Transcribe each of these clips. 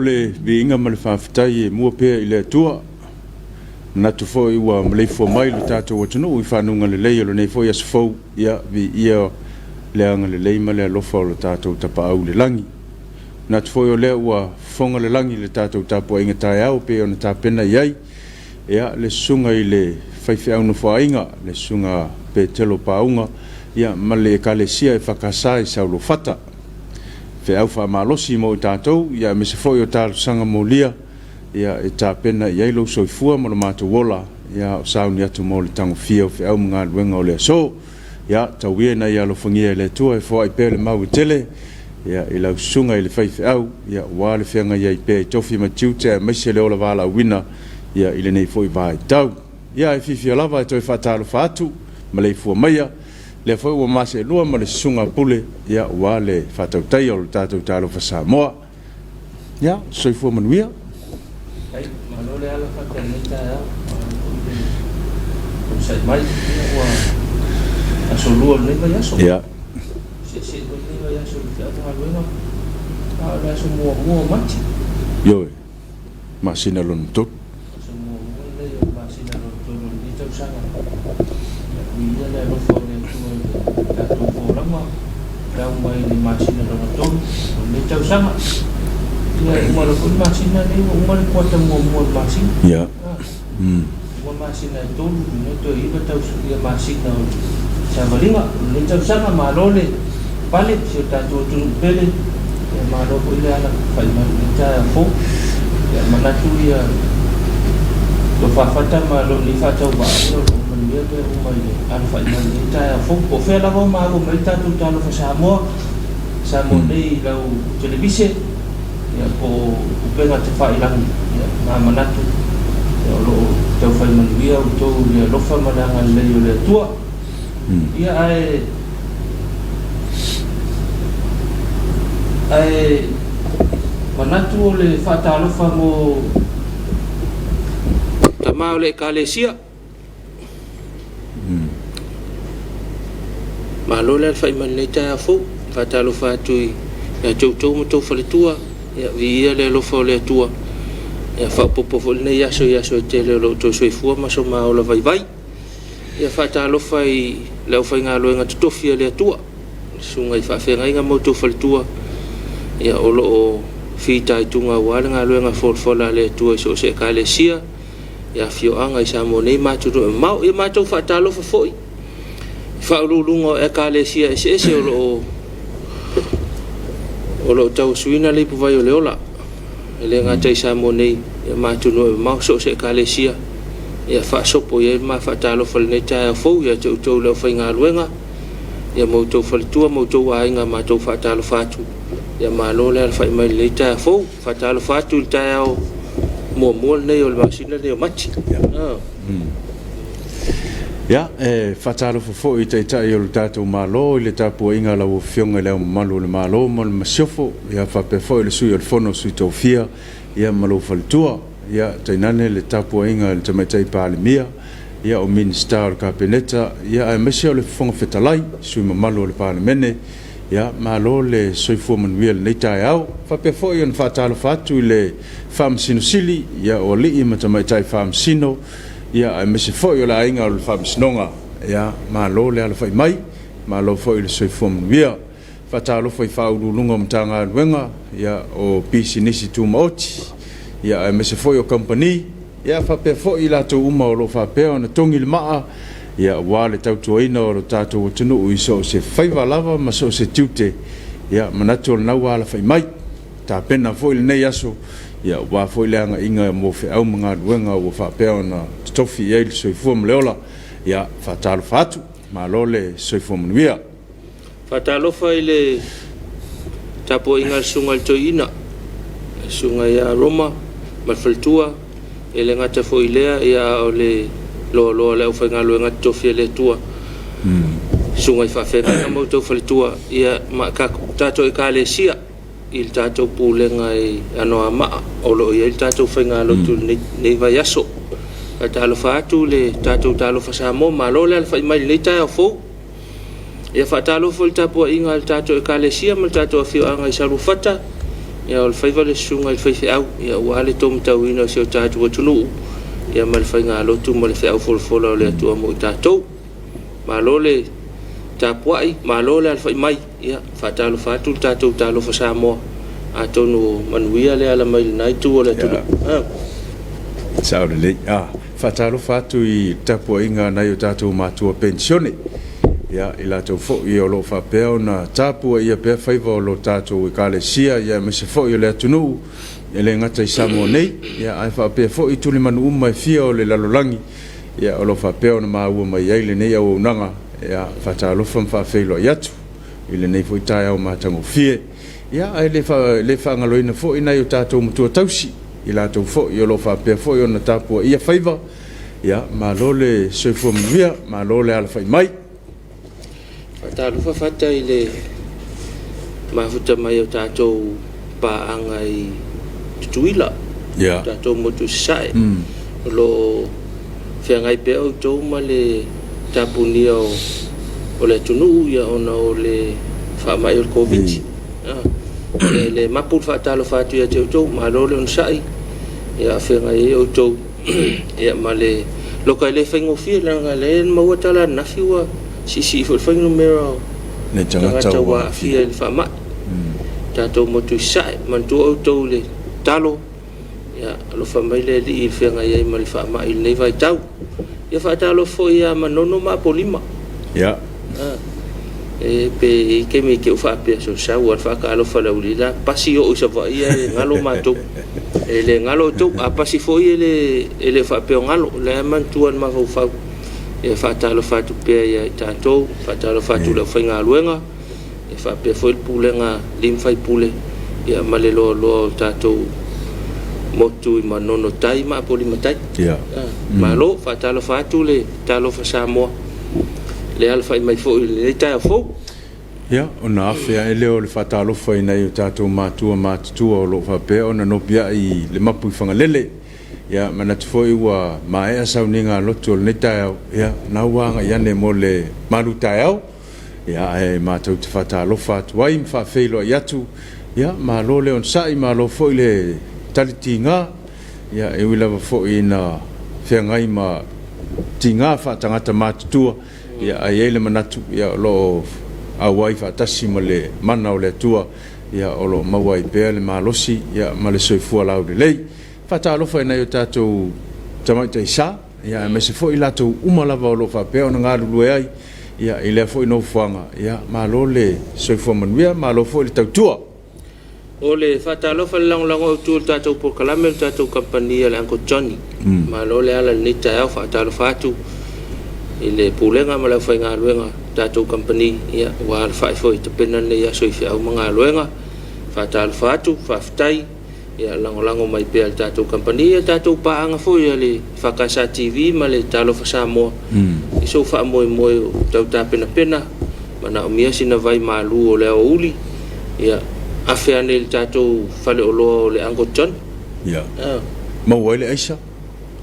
le viiga ma le faafetai e mua pea i le Atua. Manatu foi ua maleifua mai lo tatou atunuu i fanuga lelei o lenei foi aso fou. Ia, viia le agalelei ma le alofa o lo tatou Tapaau i le lagi. Manatu foi o lea ua fofoga le lagi i le tatou tapuaiga taeao pei ona tapena i ai, ia, le susuga i le faifeau nofoaiga, le susuga Petelo Pauga, ia, ma le Ekalesia EFKS i Saoluafata. Feau faamalosi mo i tatou, ia, aemaise foi o talosaga molia, ia, e tapena i ai lou soifua ma lo matou ola, ia, o sauni atu mo le tagofia o feau ma galuega o le aso. Ia, tau ia ina ia alofagia e le Atua e foai pea le mau e tele, ia, i lau susuga i le faifeau, ia, aua le feagai ai pea i tofi ma tiute aemaise le ola valaauina, ia, i lenei foi vaitau. Ia, e fiafia lava e toe faatalofa atu, maleifua maia, lea foi ua ma seelua ma le susuga a Pule, ia, aua le faatautaia o le tatou Talofa Samoa. Ia, soifua manuia. Faafetai, malo le ala faafetai i lenei taeao, malo foi le onosai mai. Ia ua aso lua o lenei vaiaso. Ia. Seesee foi lenei vaiaso i le feau ma galuega, a o le aso muamua o Mati. Ioe, masina lona tolu. Aso muamua lenei o le masina lona tolu o lenei tausaga. Ia, viia le alofa o le Atua i le tatou folauga. Tau mai le masina lona tolu o lenei tausaga. Ia, e uma loa foi le masina lenei ua uma le kuata muamua o le masina. Ia. Uma masina e tolu, lona toe iva ia masina o le savaliga o lenei tausaga. Malo le pale i si o tatou atunuu pele. Ia, malo foi le alafai mai i lenei taeao fou. Ia, manatu ia Tofaafata ma lou nei faatauvaa, ia o lo o manuia mea uma i le alafai mai i lenei taeao fou. Po o fea lava o maua mai le tatou Talofa Samoa, Samoa nei i lau televise, ia po o upega tafailagi, ia na manatu ia o lo o taufai manuia outou i le alofa ma le agalelei o le Atua. Ia ae ae manatu o le faatalofa mo tama o le Ekalesia. Malo le alafai mai i lenei taeao fou. Faatalofa atu ia te outou ma outou faletua. Ia, viia le alofa o le Atua. Ia faaopoopo foi lenei aso i aso e tele o lo outou soifua ma so ma ola vaivai. Ia faatalofa i le aufaigaluega totofi a le Atua, le susuga i faafeagaiga ma outou faletua, ia, o lo o fitaituga aua le galuega folafola a le Atua i so o se ekalesia, i afioaga i Samoa nei ma atunuu e mamao. Ia matou faatalofa foi i faauluuluga o ekalesia eseese o lo o tauasuina le ipuvai o le ola, e le gata i Samoa nei ia ma atunuu e mamao, so o se ekalesia, ia faasopo i ai le ma faatalofa i lenei taeao fou ia te outou le aufaigaluega, ia ma outou faletua ma outou aiga, matou faatalofa atu, ia malo le alafai mai i lenei taeao fou. Faatalofa atu i le taeao muamua lenei o le masina lenei o Mati. Ia, e faatalofa foi i Taitai o le tatou Malo i le tapuaiga a lau Afioga i Le Ao Mamalu o le Malo ma le Masiofo, ia faapea foi le Sui o le Fono a Sui Tofia, ia ma lou faletua. Ia, tainane le tapuaiga a le Tamaitai Palemia, ia o Minisita o le Kapeneta, ia aemaise o le Fofoga Fetalai, sui usufono mamalu o le Palemene. Ia, malo le soifua manuia i lenei taeao. E faapea foi ona faatalofa atu i le Faamasino Sili, ia, o alii ma tamaitai Faamasino, ia, aemaise foi o le aiga o le Faamasinoga. Ia, malo le alafai mai, malo foi le soifua manuia. Faatalofa i Faauluuluga o Matagaluega, ia, o Pisinisi Tumaoti, ia, aemaise foi o Kamupani, ia, faapea foi i latou uma o lo o faapea ona togi le maa, ia, aua le tautuaina o lo tatou atunuu i so o se faiva lava ma so o se tiute, ia, manatu o lena ua alafai mai. Tapena foi lenei aso, ia, aua foi le agaiga mo feau ma galuega ua faapea ona totofi i ai le soifua ma le ola. Ia, faatalofa atu, malo le soifua manuia. Faatalofa i le tapuaiga a le Susuga i le Toeaina, le Susuga ia Roma ma le faletua, e le gata foi i lea, ia, a o le loaloa o le aufaigaluega totofi a le Atua, susuga i faafeagaiga ma outou faletua, ia, ma tatou Ekalesia i le tatou pulega i Anoamaa o lo o i ai le tatou faigalotu i lenei vaiaso. Faatalofa atu le tatou Talofa Samoa, malo le alafai mai i lenei taeao fou. Ia faatalofa i le tapuaiga a le tatou Ekalesia ma le tatou afioaga i Saluafata. Ia, o le faiva o le susuga i le faifeau, ia, aua le taumatauina o si o tatou atunuu, ia, ma le faigalotu ma le feau folafola o le Atua mo i tatou. Malo le tapuai, malo le alafai mai. Ia, faatalofa atu le tatou Talofa Samoa, atonu o manuia le ala mai lena itu o le atunuu. Yeah. Sao lelei. Ah, faatalofa atu i tapuaiga a nai o tatou matua penisione. Ia, i latou foi o lo o faapea ona tapuaia pea faiva o lo tatou ekalesia, ia aemaise foi o le atunuu, e le gata i Samoa nei, ia ae faapea foi i tulimanu uma e fia o le lalolagi, ia o lo o faapea ona maua mai ai lenei auaunaga. Ia, faatalofa ma faafeiloai atu i lenei foi taeao matagofie. Ia, ae le, fa, le faagaloina foi nai o tatou matua tausi, i latou foi o lo o faapea foi ona tapuaia faiva. Ia, malo le soifua manuia, malo le alafai mai. Faatalofa Fata i le mafuta mai o tatou paaga i Tutuila, tatou motu i Sasae. O lo o feagai pea outou ma le tapunia o, o le atunuu ia, ona o le faamai o le Koviti. E le mapu le faatalofa atu ia te outou, malo le onosai, ia feagai ai outou ia, ma le loka e le faigofie, leaga lea na maua tala ananafi ua siisii foi le fuainumera o tagata ua aafia i le faamai. Tatou motu i Sasae, manatua outou le talo, ia alofa mai le Alii i le feagai ai ma le faamai i lenei vaitau. Ia faatalofa foi ia Manono ma Apolima. Ia. E pe i ai taimi e te u faapea so sau a le faatalofa le aulii la pasi oo i Savaii ae galo matou. E le galo outou, a pasi foi e le e le faapea o galo, o la e manatua i le mafaufau. E faatalofa atu pea ia i tatou, faatalofa atu i le aufaigaluega, e faapea foi le pulega a alii ma faipule, ia ma le loaloa o tatou motu i Manono Tai ma Apolima Tai. Ia. Malo, faatalofa atu le Talofa Samoa, le alafai mai foi i lenei taeao fou. Ia, ona afe ae lea o le faatalofa i nai o tatou matua matutua o lo o faapea ona nopiai i le mapu i Fagalele. Ia, manatu foi ua maea sauniga a lotu o lenei taeao, ia, na ua agai ane mo le malu taeao. Ia, ae matou te faatalofa atu ai ma faafeiloai atu. Ia, malo le onosai, malo foi le tali tiga. Ia, e ui lava foi ina feagai ma tiga faatagata matutua, ia, ae i ai le manatu, ia, o lo o auai faatasi ma le mana o le Atua, ia, o lo o maua ai pea le malosi, ia, ma le soifua laulelei. Faatalofa i nai o tatou tamaitai sa, ia, aemaise foi i latou uma lava o lo o faapea ona galulue ai, ia, i lea foi nofoaga, ia, malo le soifua manuia, malo foi le tautua. O le faatalofa le lagolago autu o le tatou polokalame o le tatou kamupani a le Uncle Johnny. Malo le ala i lenei taeao, faatalofa atu i le pulega ma le aufaigaluega o le tatou kamupani, ia, ua alafai foi i tapena lenei aso i feau ma galuega. Faatalofa atu, faafetai. Ia lagolago mai pea le tatou kamupani, ia tatou paaga foi a le EFKS TV ma le Talofa Samoa i sou faamoemoe o tau tapenapena, manaomia sina vai malu o le aoauli, ia afe ane i le tatou faleoloa o le Uncle John. Ia. Maua ai le aisa?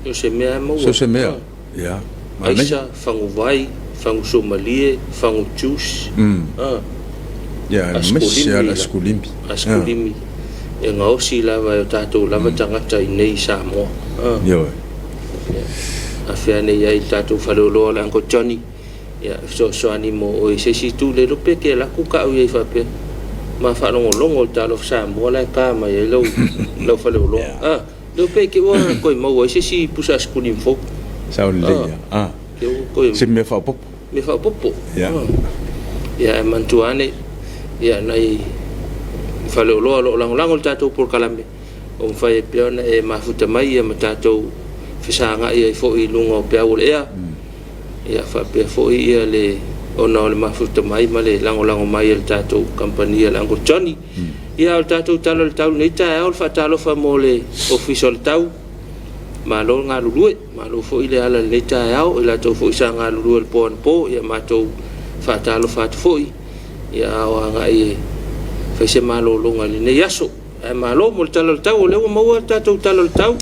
So o se mea e maua. So o se mea. Ia. Aisa, faguvai, fagusuamalie, fagu juice. Ia, aemaise lava le asikulimi. Asikulimi. E gaosi lava e o tatou lava tagata i inei i Samoa. Ioe. Afe ane i ai i le tatou faleoloa o le Uncle Johnny, ia, e fesoasoani mo oe i se isi itu. Le iloa pe te alu atu tau i ai faapea, ma faalogologo i le Talofa Samoa la e ta mai ai lau, lau faleoloa. Le iloa pe te ua toe maua ai se isi pusa asikulimi fou. Sao lelei. Se mea faaopoopo. Mea faaopoopo. Ia, ae manatua ane, ia, nai faleoloa o lo o lagolago le tatou polokalame, o mafai ai pea ona e mafuta mai ia ma tatou fesagai ai foi i luga o peau o le ea. Ia faapea foi ia le ona o le mafuta mai ma le lagolago mai a le tatou kamupani a le Uncle Johnny. Ia, o le tatou tala o le tau lenei taeao, o le faatalofa mo le Ofisa o le Tau. Malo le galulue, malo foi le ala i lenei taeao, i latou foi sa galulue i le po anapo, ia matou faatalofa atu foi, ia a o agai e fai se malologa i lenei aso. Ae malo mo le tala o le tau, o lea ua maua le tatou tala o le tau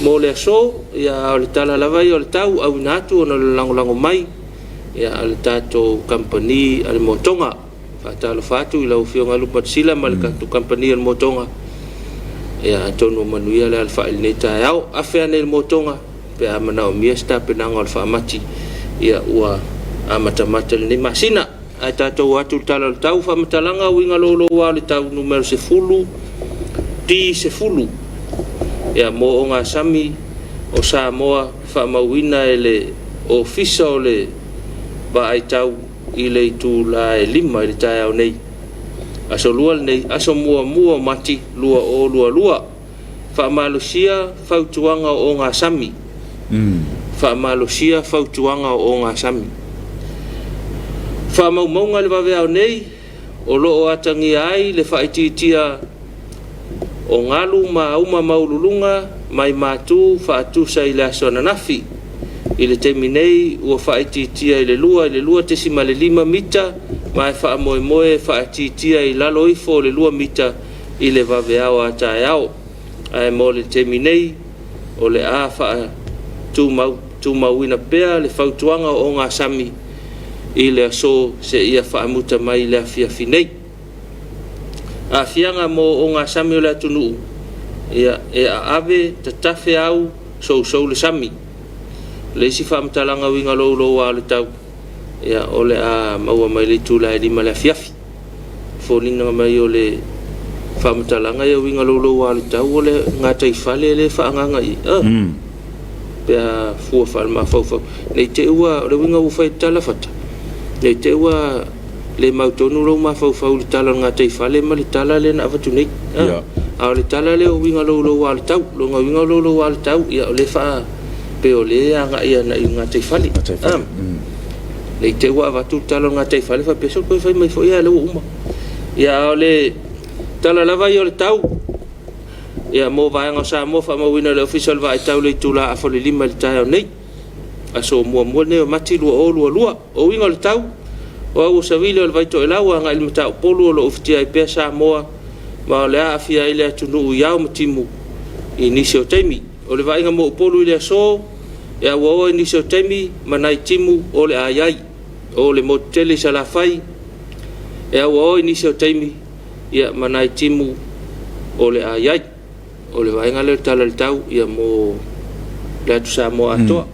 mo le aso, ia a o le tala lava ia o le tau, auina atu ona o le lagolago mai ia a le tatou kamupani a le Motoga. Faatalofa atu i lau Afioga Lupematasila ma le tatou kamupani o le Motoga. Ia, atonu ua manuia le alafai i lenei taeao. Afe ane i le Motoga pe a manaomia se tapenaga o le faamati, ia ua amatamata i lenei masina. Ae tatou o atu i le Tala o le Tau, Faamatalaga Uiga Louloua o le Tau Numera 10, D10, ia mo ogasami o Samoa faamauina e le Ofisa o le Vaai Tau i le itula e 5 i le taeao nei. Aso Lua lenei, aso muamua o Mati 2022. Faamalosia fautuaga o ogasami. Faamalosia fautuaga o ogasami. Faamaumauga i le vaveao nei, o lo o atagia ai le faaitiitia o galu ma auma maualuluga mai matu faatusa i le aso ananafi. I le taimi nei, ua faaitiitia i le 2 i le 2.5 mita ma e faamoemoe e faaitiitia i lalo ifo o le 2 mita i le vaveao a taeao. Ae mo le taimi nei, o le a faatumauina pea le fautuaga o ogasami i le aso seia faamuta mai i le afiafi nei. Aafiaga mo ogasami o le atunuu, ia, e aave tatafe au sousou le sami. O le isi faamatalaga uiga louloua o le tau, ia, o le a maua mai le itula e 5 i le afiafi. Foliga mai o le faamatalaga ia uiga louloua o le tau o le gataifale lea e faaagaaga i ai, pe a fua faale-mafaufau. Ne i te i ua, o le uiga ua fai i tala fata, ne i te i ua le mautonu lou mafaufau i le tala o le gataifale ma le tala lea na avatu nei. A o le tala lea o uiga louloua o le tau, lona uiga o louloua o le tau, ia o lea faa, pei o lea e agai agai i le gataifale. Ne i te i ua avatu le tala o le gataifale faapea, se toe fai mai foi a o lea ua uma. Ia a o le tala lava ia o le tau, ia mo vaega o Samoa faamauina e le Ofisa o le Vaai Tau i le itula afa o le 5 i le taeao nei. Aso muamua lenei o Mati 2022. O uiga o le tau, o au o savili o le Vaitoelau agai i le Mataupolu o lo o ufitia ai pea Samoa ma o le a aafia ai le atunuu i ao ma timu i nisi o taimi. O le vaaiga mo Upolu i le aso, e auaoa i nisi o taimi ma nai timu o le a i ai. O le motu tele i Salafai, e auaoa i nisi o taimi ia, ma nai timu o le a i ai. O le vaega lea o le Tala o le Tau ia, mo le atu Samoa atoa.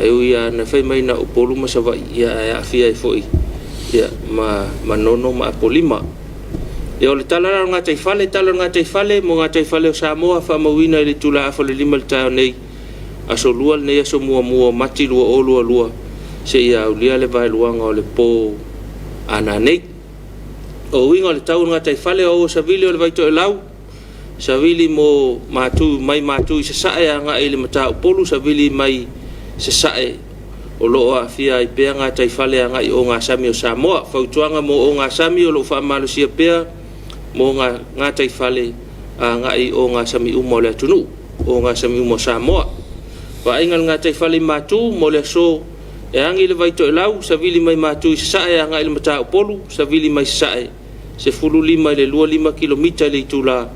E ui lava na fai mai na o Upolu ma Savaii, ia, ae aafia ai foi ia, ma Manono ma Apolima. Ia, o le tala la o le gataifale, tala o le gataifale mo gataifale o Samoa faamauina i le itula afa o le 5 i le taeao nei, aso Lua lenei aso muamua o Mati 2022 seia aulia le vaeluaga o le po a nanei. O uiga o le tau o le gataifale o aua savili o le Vaitoelau, savili mo matu mai matu i sasae agai i le Mataupolu, savili mai sasae o lo o aafia ai pea gataifale agai i ogasami o Samoa. Fautuaga mo ogasami o lo o faamalosia pea mo gataifale agai i ogasami uma o le atunuu, ogasami uma o Samoa. Vaaiga i le gataifale i Matu mo le aso e agi le Vaitoelau, savili mai Matu i sasae agai i le Mataupolu, savili mai sasae 15 i le 25 kilomita i le itula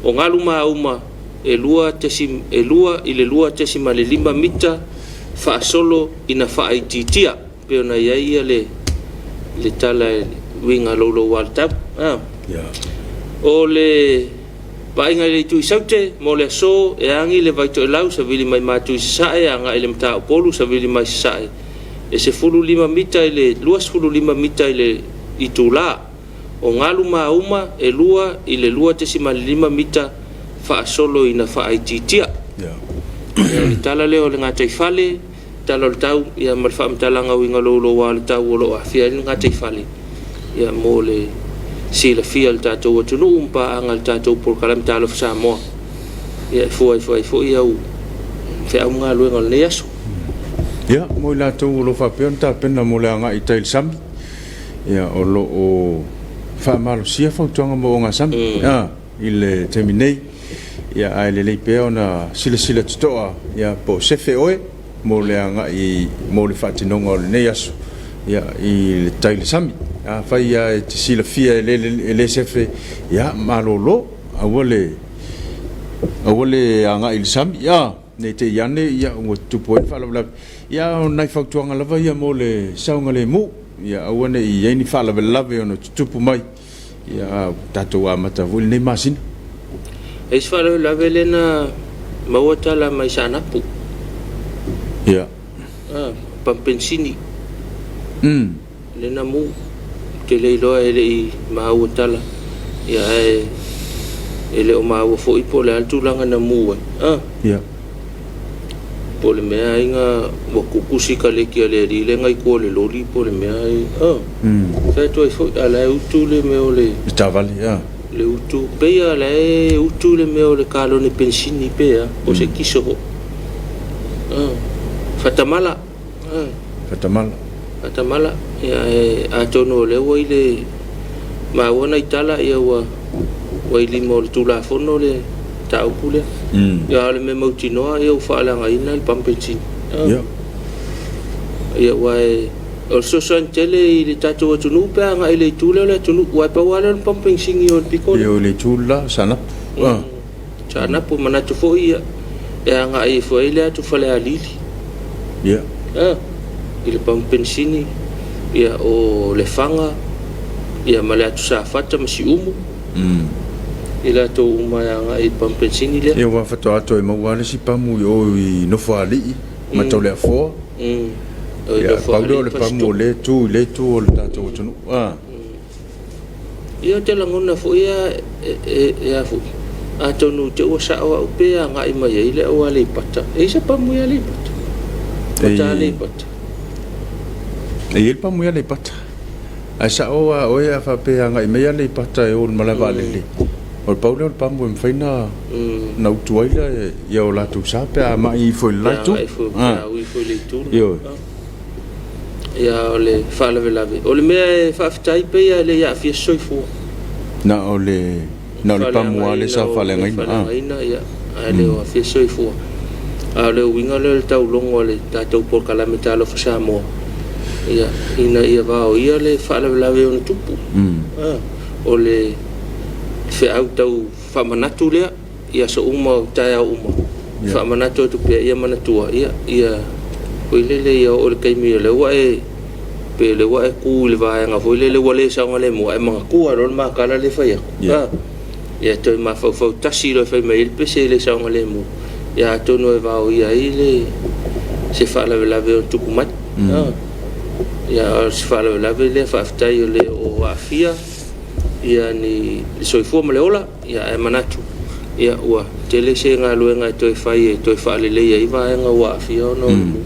o galu ma auma e 2 i le 2.5 mita faasolo ina faaitiitia, pei ona i ai ia le tala e uiga louloua le tau. O le vaaiga i le itu i Saute mo le aso e agi le Vaitoelau savili mai Matu i sasae agai i le Mataupolu savili mai sasae e 15 mita i le 25 mita i le itula. O galu ma auma e 2 i le 2.5 mita faasolo ina faaitiitia. Ia, o le tala lea o le gataifale, tala o le tau, ia, ma le faamatalaga uiga louloua o le tau o lo o aafia ai le gataifale, ia, mo le silafia e le tatou atunuu ma paaga i le tatou polokalame Talofa Samoa, ia, e fua ifo ai foi au feau ma galuega o lenei aso. Ia, mo i latou o lo o faapea ona tapena mo le agai i tai i le sami, ia, o lo o faamalosia fautuaga mo ogasami i le taimi nei, ia, ae lelei pea ona silasila totoa, ia, po o sefe oe mo le agai mo le faatinoga o lenei aso, ia, i le tai i le sami. Afai lava e te silafia e le sefe, ia, malolo, aua le aua le agai i le sami, ia, ne i te i ane, ia, ua tutupu ai le faalavelave. Ia, o nai fautuaga lava ia mo le saogalemu. ia aua ne i i ai ni faalavelave e ono tutupu mai, ia a ua tatou amata foi lenei masina. E i ai se faalavelave lea na maua tala mai Saanapu. Ia. Ah, pamu penisini. Lea na mu. Ou te le iloa e le i maua tala, ia ae e le o maua foi po o le a le tulaga na mu ai. Ah. Ia. Po o le mea ai na ua kuku sikaleki a le alii lea na i tua o le loli po o le mea ai. Ah. Fai atu ai foi, a o la e utu le mea o le. Le taavale, ah. Le utu, pei lava o la e utu le mea o le kalone penisini pe a, po o se kiso foi. Ah. Fatamala. Ah. Fatamala. Fatamala. Ia, e, atonu o lea ua i le maua nai tala, ia ua, ua i lima o le Tulafono le mataupu lea. Ia, a o le mea mautinoa, ia ua faaleagaina le pamu penisini. Ah. Ia. Ia, aua e, o le fesoasoani tele i le tatou atunuu pe a agai i le itu lea o le atunuu, aua e pau lava lea o le pamu penisini i o i le pito lea. Ia, o le itu le la, Saanapu. Ah. Saanapu, manatu foi ia, e agai ifo ai le atu Falealili. Ia. Ah, i le pamu penisini, ia, o Lefaga, ia, ma le atu Safata ma Siumu. I latou uma e agai i le pamu penisini lea. Ia, aua faatoa toe maua lava le isi pamu i o i Nofoalii ma Tauleafoa. Ia, pau lea o le pamu o lea e tu i lea itu o le tatou atunuu. Ah. Ia, ou te lagona foi a e a foi, atonu te ua sao au pe agai mai ai le au Aleipata. E i ai se pamu i Aleipata? Mata Aleipata. E i ai le pamu i Aleipata. Ae sao a oe a faapea e agai mai Aleipata e o i le malae vaalele, o le pau lea o le pamu e mafai na utu ai ia o latou sa pe a mai ifo i le la itu. Pe a ui ifo i le itu. Ioe. Ia, o le faalavelave. O le mea e faafetai pei e le i aafia se soifua. Na o le na o le pamu lava lea sa faaleagaina. Faaleagaina, ia, ae le o aafia se soifua. A o le uiga lea o le taulogo a le tatou polokalame Talofa Samoa, ia, ina ia vaoia le faalavelave e ono tupu. O le feau tau faamanatu lea i aso uma, o taeao uma, faamanatu atu pea ia manatua, ia, ia foi lele ia oo i le taimi o lea ua e, pe o lea ua e tu i le vaega foi lele ua le saogalemu, ae manatua loa le makala lea e fai atu. Ia, toe mafaufau tasi loa e fai mai ai le pese e le saogalemu, ia atonu e vaoia ai le se faalavelave o tupu mai. Ia, o se faalavelave lea, faafetai o le o aafia ia ni le soifua ma le ola, ia ae manatu ia ua tele se galuega e toe fai e toe faalelei ai vaega ua aafia ona o le mu.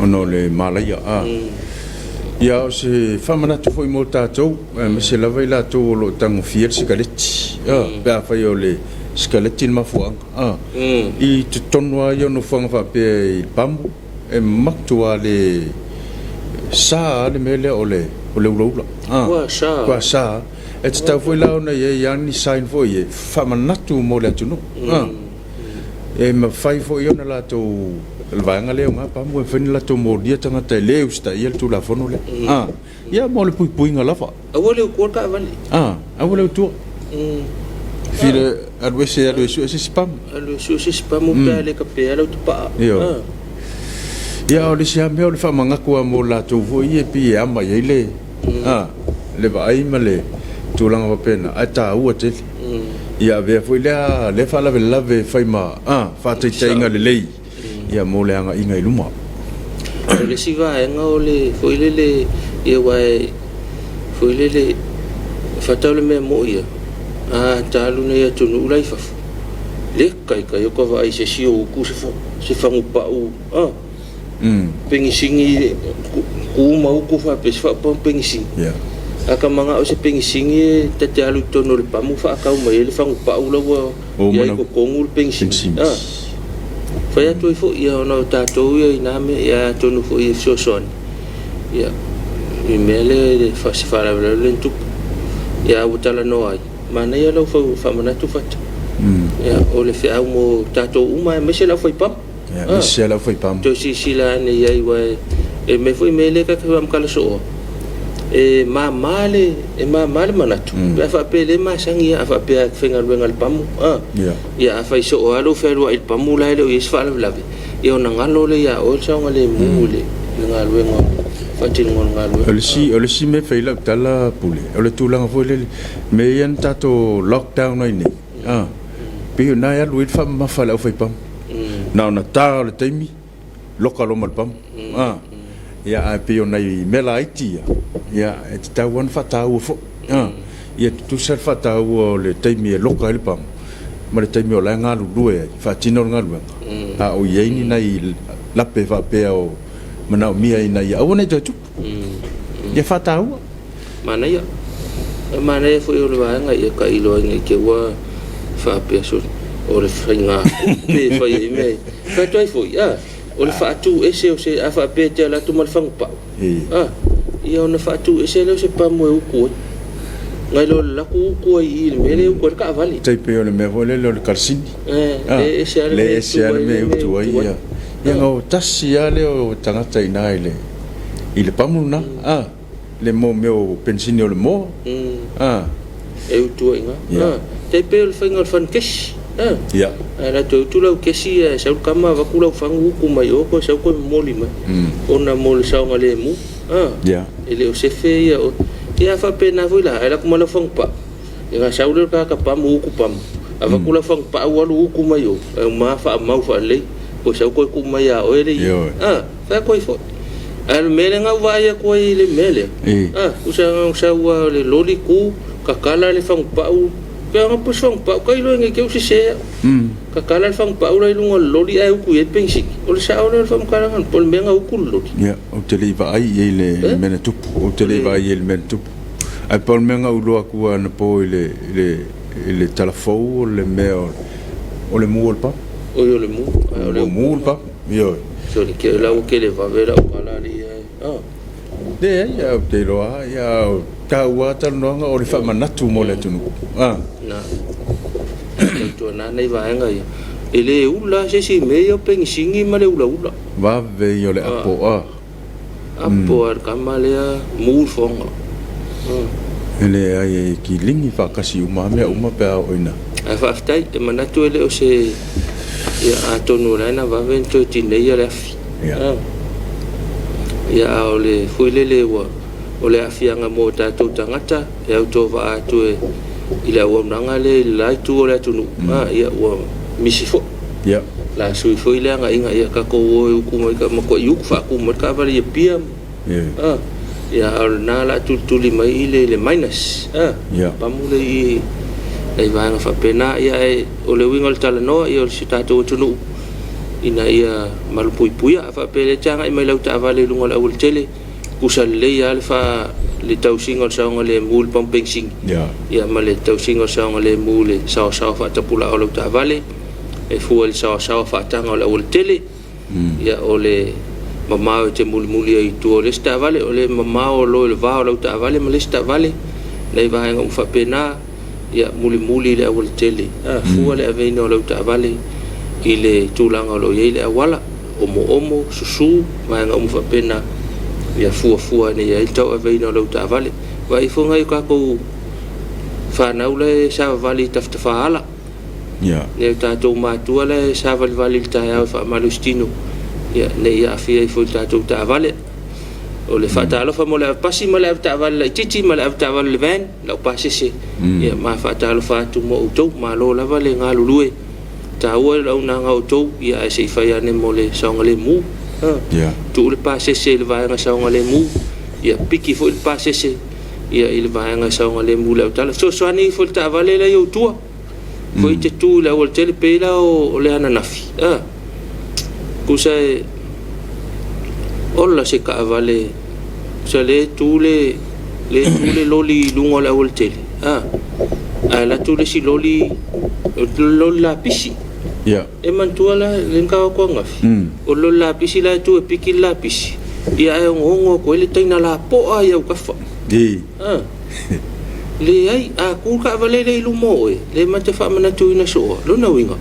Ona o le malaia. Ia, o se faamanatu foi mo tatou, aemaise lava i latou o lo o tagofia le sikaleti, pe afai o le sikaleti le mafuaaga. I totonu lava ia o nofoaga faapea i le pamu, e matua le sa lava le mea lea o le ulaula. Ua sa. Ua sa. E tatau foi la ona i ai lava ni sign foi e faamanatu mo le atunuu. E mafai foi ona latou, le vaega lea o Gapamu, e mafai ona latou molia tagata e le usitaia le Tulafono lea. Ia, mo le puipuiga lava. Aua le utua le taavale. Aua le utua. Fila alu ese, alu e sue se isi pamu. Alu e sue se isi pamu pe a le kapea lau tapaa. Ioe. Ia, o le isi lava mea o le faamagatu lava mo latou foi ia e pei e ama i ai le, le vaai ma le tulaga faapena, ae taua tele. Ia avea foi lea lea faalavelave e fai ma faataitaiga lelei ia mo le agaiga i luma. O le isi vaega o le foi lele, ia aua e foi lele fatau le mea moi ia, a ta alu nei atunuu la i fafo, le taitai o ka vaai i se isi o utu se fagupau, Penisini ku ma utu faapea se faaupuga penisini. A ka manao se penisini e ta te alu i totonu o le pamu faatau mai ai le fagupau la ua i ai i totonu le penisini. Fai atu ai foi ia ona o tatou ia i na mea, ia atonu foi e fesoasoani ia i mea lea i se faalavelave lea na tupu. Ia a ua talanoa ai, manaia lau faamanatu Fata. Ia o le feau mo tatou uma aemaise le aufaipamu. Ia, aemaise le aufaipamu. Toe silasila ane i ai, aua e mea foi mea lea ta te faamatala sooa, e mama le, e mama le manatu, pe a faapea e le masani a faapea e faigaluega i le pamu, ia a fai soo lava lou fealuai i le pamu la e le o i ai se faalavelave, ia ona galo lea ia oe le saogalemu i le galuega. Faatinoga o le galuega. O le isi, o le isi mea e fai ai lau tala Pule, o le tulaga foi lele, mea ia na tatou lockdown ai nei, a, pei o lena e alu ai le faamamafa a le aufaipamu. Na ona ta o le taimi, loka loa ma le pamu. A, ia ae pei o nai mea laiti ia, ia e tatau lava ona faataua foi. A, ia tutusa le faataua o le taimi e loka ai le pamu ma le taimi o la e galulue ai, faatino le galuega, a o i ai ni nai lape faapea o manaomia ina ia aua ne i toe tupu. Ia faataua. Manaia. E manaia foi o le vaega ia tailo ai ne i te i ua faapea sole o le faiga tupe e fai ai mea ia. Fai atu ai foi, a, o le faatu ese o se, a faapea e te alu atu ma le fagupau, a, ia ona faatu ese lea o se pamu e utu ai. Nai lo le latou utu ai i i le mea lea e utu ai le taavale. Tai pei o le mea foi lele o le kalasini. Le ese lava le mea e utu ai, le mea e utu ai. Ia na o tasi lava lea o tagata i ina i le pamu lena, a, le mea o penisini o le moa, a. E utu ai i ina. A, tai pei o le faiga o le fanu kesi, a. Ia. A latou utu lau kesi ae sau le tama avatu lau fagu utu mai o toe sau toe momoli mai, ona mo le saogalemu, a. Ia. E le o sefe ia oe. Ia a faapena foi la, ae alu atu ma lau fagu pau, Ia sau lea o le tagata pamu utu pamu, avatu lau fagu pau alu utu mai o, e uma faamau faalelei, toe sau toe tuu mai ia oe le ia. A, fai atu ai foi. Ae o le mea lea na ou vaai atu ai i le mea lea, a, tusa na ona sau lava o le loli tu, tatala le fagu pau, pe ana po o se fagu pau, tailo ne i te i ua sese au. Tatala le fagu pau la i luga o le loli ae utu i ai le penisini. O le sao lea o le faamatalaga, po o le mea na utu le loli. Ia, ou te le i vaai i ai i le mea na tupu. Ou te le i vaai i ai i le mea na tupu. Ae pau le mea na ou iloa atu anapo i le, i le, i le tala fou o le mea o le mu o le pamu. Oi o le mu. Ae o le mu o le pamu. Ioe. Sole ke la ua kele vave lau tala alii ae. Ah. Leai, ae ou te iloa lava, ia, o taua lava talanoaga o le faamanatu mo le atunuu. Ah. Na. Tautuana nai vaega ia. E le ula se isi i mea ia o penisini ma le ulaula. Vave ia o le apo, ah. Apo a le tama lea mu le foga. E leai e kiligi faatasi uma lava mea uma pe a oo ina. Ae faafetai, e manatu e le o se ia atonu o la e na vave ona toe tineia le afi. Ia. Ia a o le foi lele ua o le aafiaga mo tatou tagata e autovaa atu e i le auaunaga lea i le la itu o le atunuu, ia ua misi foi. Ia. La sui foi le agaiga ia tatou o e utu mai ka matuai utu faatu mai le taavale i Apia Ia. a ia a o lena la tulituli mai i le le minus a Ia. pamu le i nai vaega faapena ia ae o le uiga o le talanoa ia o si tatou atunuu ina ia malupuipuia a faapea lea e te agai mai lau taavale i luga o le aualatele tusa lelei lava le fa le tausiga o le saogalemu i le pamu penisini Ia. ia ma le tausiga o le saogalemu i le saoasaoa faatapulaa o lau taavale e fua i le saoasaoa faataga o le aualatele, ia o le mamao e te mulimuli ai i tua o le isi taavale, o le mamao o lo i le va o lau taavale ma le isi taavale, nai vaega uma faapena, ia mulimuli i le aualatele, a, fua le aveina o lau taavale i le tulaga o lo o i ai le auala, omoomo, susu, vaega uma faapena, ia fuafua ane i ai le tauaveina o lau taavale. Vaai ifo nai o tatou fanau la e savavali i tafatafaala, Ia. Nei o tatou matua la e savalivali i le taeao e faamalositino, ia, ne i aafia ifo i le tatou taavale. O le faatalofa mo le avepasi ma le avetaavale laitiiti ma le avetaavale le van, lau pasese, ia, ma faatalofa atu mo outou. Malo lava le galulue, taua le auaunaga a outou, ia, ae se i fai ane mo le saogalemu. Ia. Tuu le pasese i le vaega saogalemu, ia, piki foi le pasese, ia, i le vaega saogalemu i le autala. Fesoasoani ifo i le taavale la i ou tua. Foi te tu i le aualatele pei la o le ananafi, a, tusa e ola se taavale, tusa le tu le, le tu le loli i luga o le aualatele, a, ae alu atu le isi loli, o le loli lapisi. Ia. E manatua la le na tau atu ananafi, o le loli lapisi la e tu e piki le lapisi, ia ae ogoogo atu ai le taina lapoa i autafa. I. A. Leai, a tu le taavale lea i luma o oe, lea ma te faamanatuina soo, lona uiga,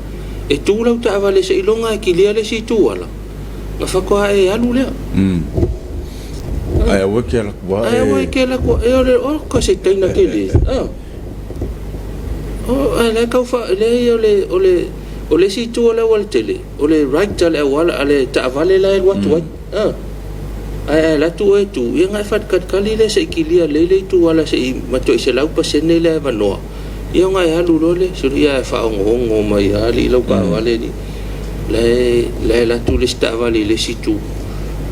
e tu lau taavale seiloga e kilia le isi itu ala, ona faatoa e alu lea. Ae aua e ke ala atu Ae aua e ke ala atu e, o le oka se taina tele. O, ae la e tau faa, leai o le, o le, o le isi itu o le aualatele, o le right a le auala, a le taavale la e alu atu ai. Ae a alu atu oe e tu, ia ona e faatalitali lea se i kilia lelei le itu ala se i matuai 100% le avanoa, ia ona e alu loa lea. Sole, ia ae faaogoogo mai lava alii lau taavale alii. La e, la e alu atu le isi taavale i le isi itu.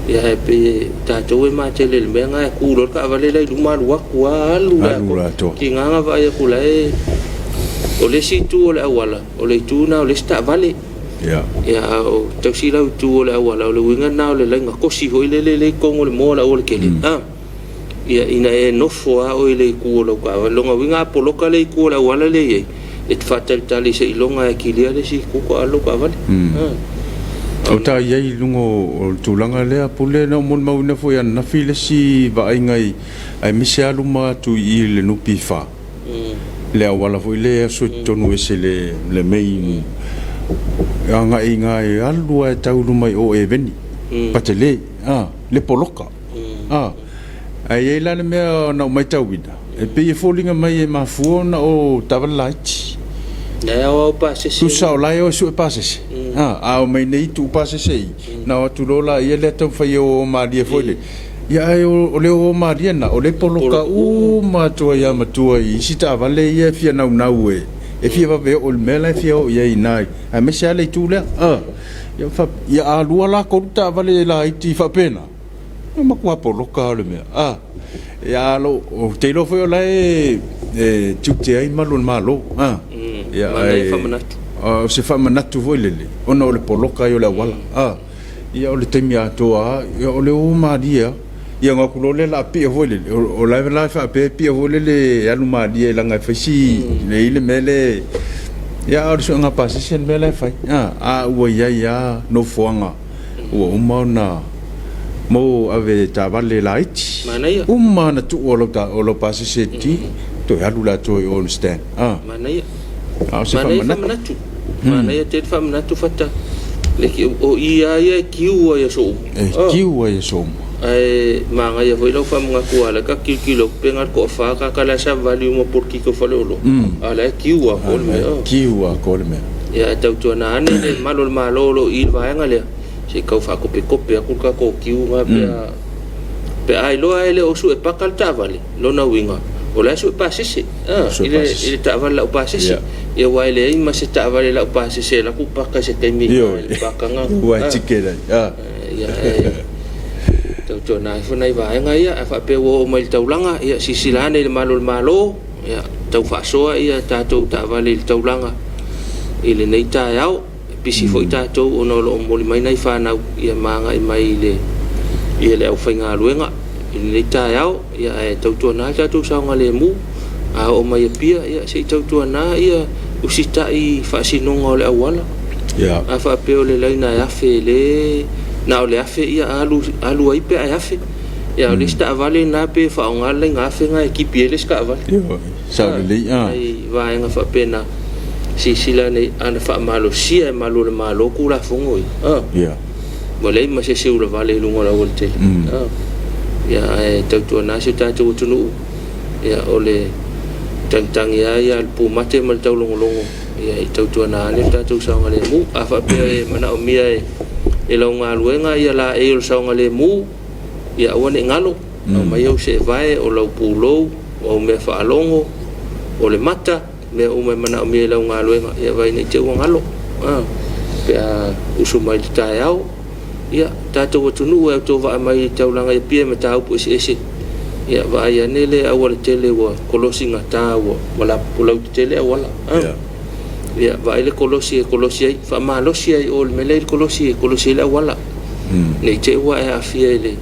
Ia ae pei e, tatou e matele i le mea lena e tu loa le taavale la i luma alu atu lava, alu le Alu atoa. le atoa. Tiga na vaai atu la e, o le isi itu o le auala, o le itu lena o le isi taavale. Ia. Ia, a o tausi lau itu o le auala, o le uiga lena o le laina kosi foi lele lea i totonu o le moa o le aualatele, a, ia, ina e nofo lava oe i le itu o lau taavale. Lona uiga a poloka le itu o le auala lea e i ai, e te faatalitali seiloga e kilia le isi itu faatoa alu lau taavale. A O ta i ai i luga o le tulaga lea, Pule, na ou molimauina foi ananafi le isi vaaiga i, aemaise lava luma atu i i le NPF, le auala foi lea e oso i totonu ese le le main agai i ina e alu lava e tau i luma i o Eveni, Patele, a, le poloka, a. Ae i ai la le mea na ou matauina, e pei e foliga mai e mafua ona o taavale laiti. La e aoao pasese. Tusa o la e o e sue pasese, a, a omai nei tuu pasese i, ona o atu loa laia lea taumafai e o o malie foi lele. Ia ae o le o o malie lena, o lea e poloka uma atu ai lava matua i isi taavale ia e fia naunau e e fia vave oo i le mea la e fia oo i ai i ina, aemaise lava le itu lea. A, ia a lua la tolu taavale laiti faapena, E matua poloka lava o le mea. A, ia, a ou te iloa foi o la e tiute ai malu o le Malo. A, ia, Manaia ae faamanatu. o se faamanatu foi lele, ona o le poloka ai o le auala. A, ia, o le taimi atoa lava, ia, o le o malie lava. Ia ona o atu loa lea o le a pio foi lele, o la e la e faapea e pio foi lele e alu malie leaga e fai si lelei le mea lea. Ia, a o le suega pasese le mea la e fai. A, a ua i ai lava nofoaga ua uma ona mo ave taavale laiti. Manaia. Uma ona tuu o lau, o lau pasese ti, toe alu le atoa i o i le stand. Ah. Manaia. A o se Manaia faamanatu. Faamanatu. Manaia tele faamanatu fata. Le ki, o ia ia e kiu ai aso uma. E kiu ai aso uma. Ae manaia foi lau faamanatu ala ka kilokilo pe ngal ko fa ka kala sa vali uma porki ko fale olo. Ala e kiu a ko le mea. Kiu a ko le mea. Ia e tautuana ane le malu o le Malo o lo o i i le vaega lea, se i tau faakopekope atu le tatou kiuga pe a, pe a iloa e le o sue paka le taavale, lona uiga, o la e sue pasese, a, Sue i le, pasese. i le taavale laupasese. Ia. Ia aua e leai ma se taavale laupasese e alu atu paka i se taimi i Ioe. le pakaga. Ua e A, ticket ai. A. ia e tautuana ifo nai vaega ia, a faapea ua oo mai i le taulaga, ia silasila ane i le malu o le Malo, Ia, tau faasoa ia tatou taavale i le taulaga i lenei taeao. E pisi foi tatou ona o lo o momoli mai nai fanau ia ma agai mai i le ia le aufaigaluega i lenei taeao. Ia ae tautuana le tatou saogalemu. A oo mai Apia, ia se i tautuana ia usitai i faasinoga o le auala. Ia. A faapea o le laina e afe e le na o le afe ia alu alu ai pe a e afe. Ia o le isi taavale lena pe faaaoga le laina afe lena e tipi ai le isi taavale. Ioe, sao lelei a. Nai vaega faapena, silasila ane ana faamalosia e malu o le Malo Tulafono ia. A. Ia. Ua leai ma se isi ulavale i luga o le aualatele. A. Ia ae tautuana si o tatou atunuu, ia o le tagitagi lava ia a le pumate ma le taulogologo, ia i tautuana ane le tatou saogalemu. A faapea e manaomia e lau galuega ia laei o le saogalemu, Ia aua ne i galo, aumai au seevae, o lau pulou, o au mea faalogo, o le mata, mea uma e manaomia i lau galuega, ia vaai ne i te i ua galo, a, pe a usu mai i le taeao. Ia, tatou atunuu e autovaa mai i le taulaga i Apia i mataupu eseese, ia vaai ane le aualatele ua kolosi gata ua lautetele auala, a. Ia, vaai le kolosi e kolosi ai, faamalosi ai i o i le mea lea e i ai le kolosi e kolosi ai le auala. Ne i te i ua e aafia i le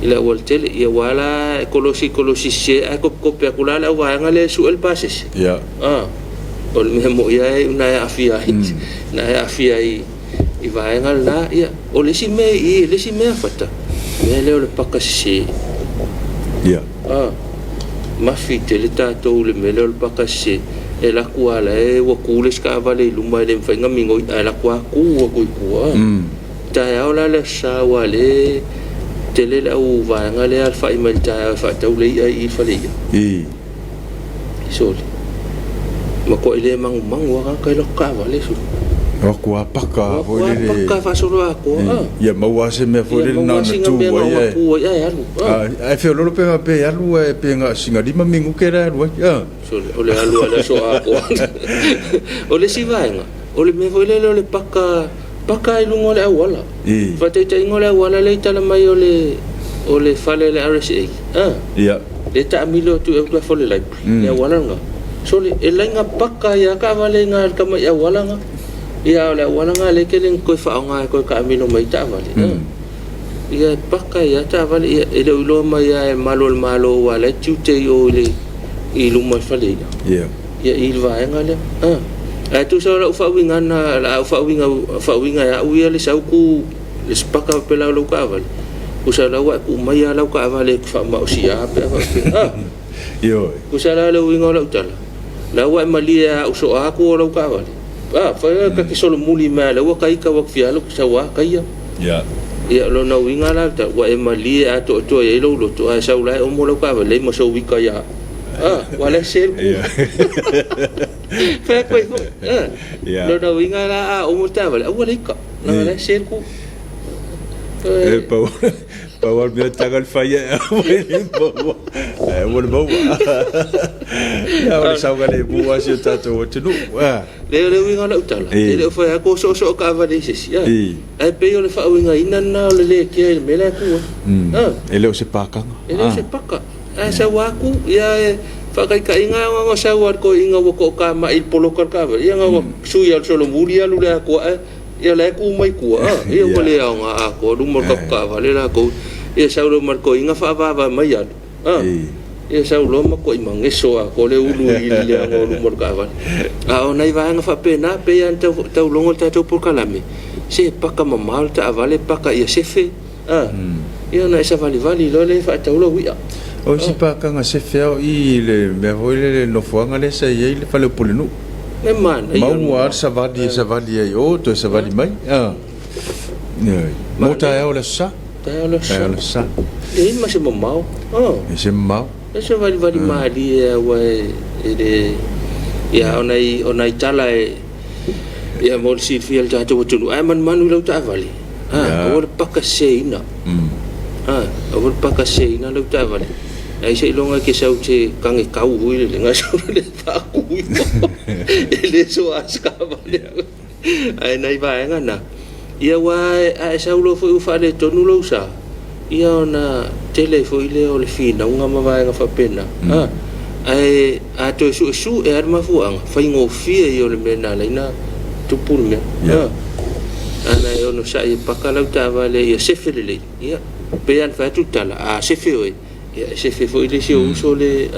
i le aualatele. Ia aua la e kolosi kolosi sese ae kopekope atu la le auvaega lea e sue le pasese. Ia. A, o le mea moi lava e iu ina e aafia ai, ina e aafia ai i vaega lena. Ia, o le isi mea i i, le isi mea fata, mea lea o le paka sese. Ia. A, mafi tele tatou i le mea lea o le paka sese. E alu atu lava la e ua tu le isi taavale i luma e le mafai ona migoi, ae alu atu lava tu atu i tua. Taeao la le Aso Sa aua o lea e tele le au vaega lea e alafai mai i le taeao e faatau le i'a i i le fale i'a. Sole, matuai le magumagu lava tagata i latou taavale, sole. O atu lava paka foi lele. O atu lava paka faasoloatoa. Ia maua lava se mea foi lele na ona tu ai ae. Tu ai ae alu. Ae feoloolo pe faapea e alu ae pe na o sina 5 minute la e alu ai. O le alu a le aso atoa. O le isi vaega, o le mea foi lele o le paka, paka i luga o le auala. Faataitaiga o le auala lea i tala mai o le o le fale o le RSA, Ia. Lea e taamilo atu i autafa o le library, le auala lena. Sole, e laina paka ai lava taavale i ina i le tamai auala lena. Ia, a o le auala lena lea e tele ina toe faaaoga e toe taamilo mai ai taavale. Ia, e paka ai lava taavale. Ia, e le o iloa mai lava e malu o le Malo aua o la e tiute i o i le i luma o le fale i'a. Ia, i le vaega lea. Ae tusa o lau faauigaga, o le a ou faauiga, faauiga e au ia le sau ku le sipaka faapea la o lau taavale, tusa o la ua e tuu mai lava lau taavale e te faamaosia pe a faapea. Ioe. Tusa la le uiga o lau tala, la ua e malie lava au soa atu o lau taavale. Fai oe ta te solomuli mai lava o la ua ta ita ua te fia alu, sau lava taia. Ia. Ia, o lona uiga la, ua e malie atoatoa i ai lou loto, ae sau la e omo lau taavale, leai ma sou ita ia au. Ua le selu. Fai atu ai foi. Lona uiga la, a omo le taavale, aua le ita, leaga la e selu. E pau pau lava le mea taga le fai ae aua le maua. Ae aua le maua. Ia, o le saogalemu lava o si o tatou atunuu. Leai, o le uiga o lau tala, e le o fai atu o soosoo taavale i se isi, ae pei o le faauigaina lena o le le kea i le mea la e tu ai. E le o se pakaga. E le o se paka. Ae sau atu, ia e faataitaiga lava na sau a le toeaina ua toatamai i le poloka o le taavale, ia na ua sui lava i le solomuli alu le atoa ae ia la e tu mai tua, ia ua le aoga atoa luma o le tatou taavale latou. Ia sau loa ma le toeaina faavava mai alu, ia sau loa matuai mageso atoa le ulu i le leaga o luma o le taavale. A o nai vaega faapena, pei lava ona tau logo le tatou polokalame, se paka mamao le taavale, paka ia sefe, Ia ona e savalivali loa lea e faatau lau i'a. O isi pakaga sefe lava o i i le mea foi lele le nofoaga lea sa i ai le fale o Pulenuu. E manaia. Maua lava le savali e savali ai i o toe savali mai. Ioe. Mo taeao o le Aso Sa. Taeao o le Aso Sa. Taeao o le Aso Sa. E leai ma se mamao. E se mamao. E savalivali malie lava aua e le... Ia o nai tala e... Ia mo le silafia e le tatou atunuu, ae manumanu i lau taavale, aua le paka seseina. Aua le paka seseina lau taavale. Ai seiloga e te sau i se kage kau foi lele, na sau le faatu iho, e le soa se taavale. Ae nai vaega na, ia aua a e sau loa foi ua faaletonu lou sa, ia ona tele ai foi lea o le finauga ma vaega faapena. Ae a toe suesue lava le mafuaaga, faigofie ia o le mea na ala ai ona tupu le mea. Ana e onosai e paka lau taavale ia sefe lelei, ia, pei lava ona fai atu le tala, a sefe oe, ia e sefe foi le isi ou uso le,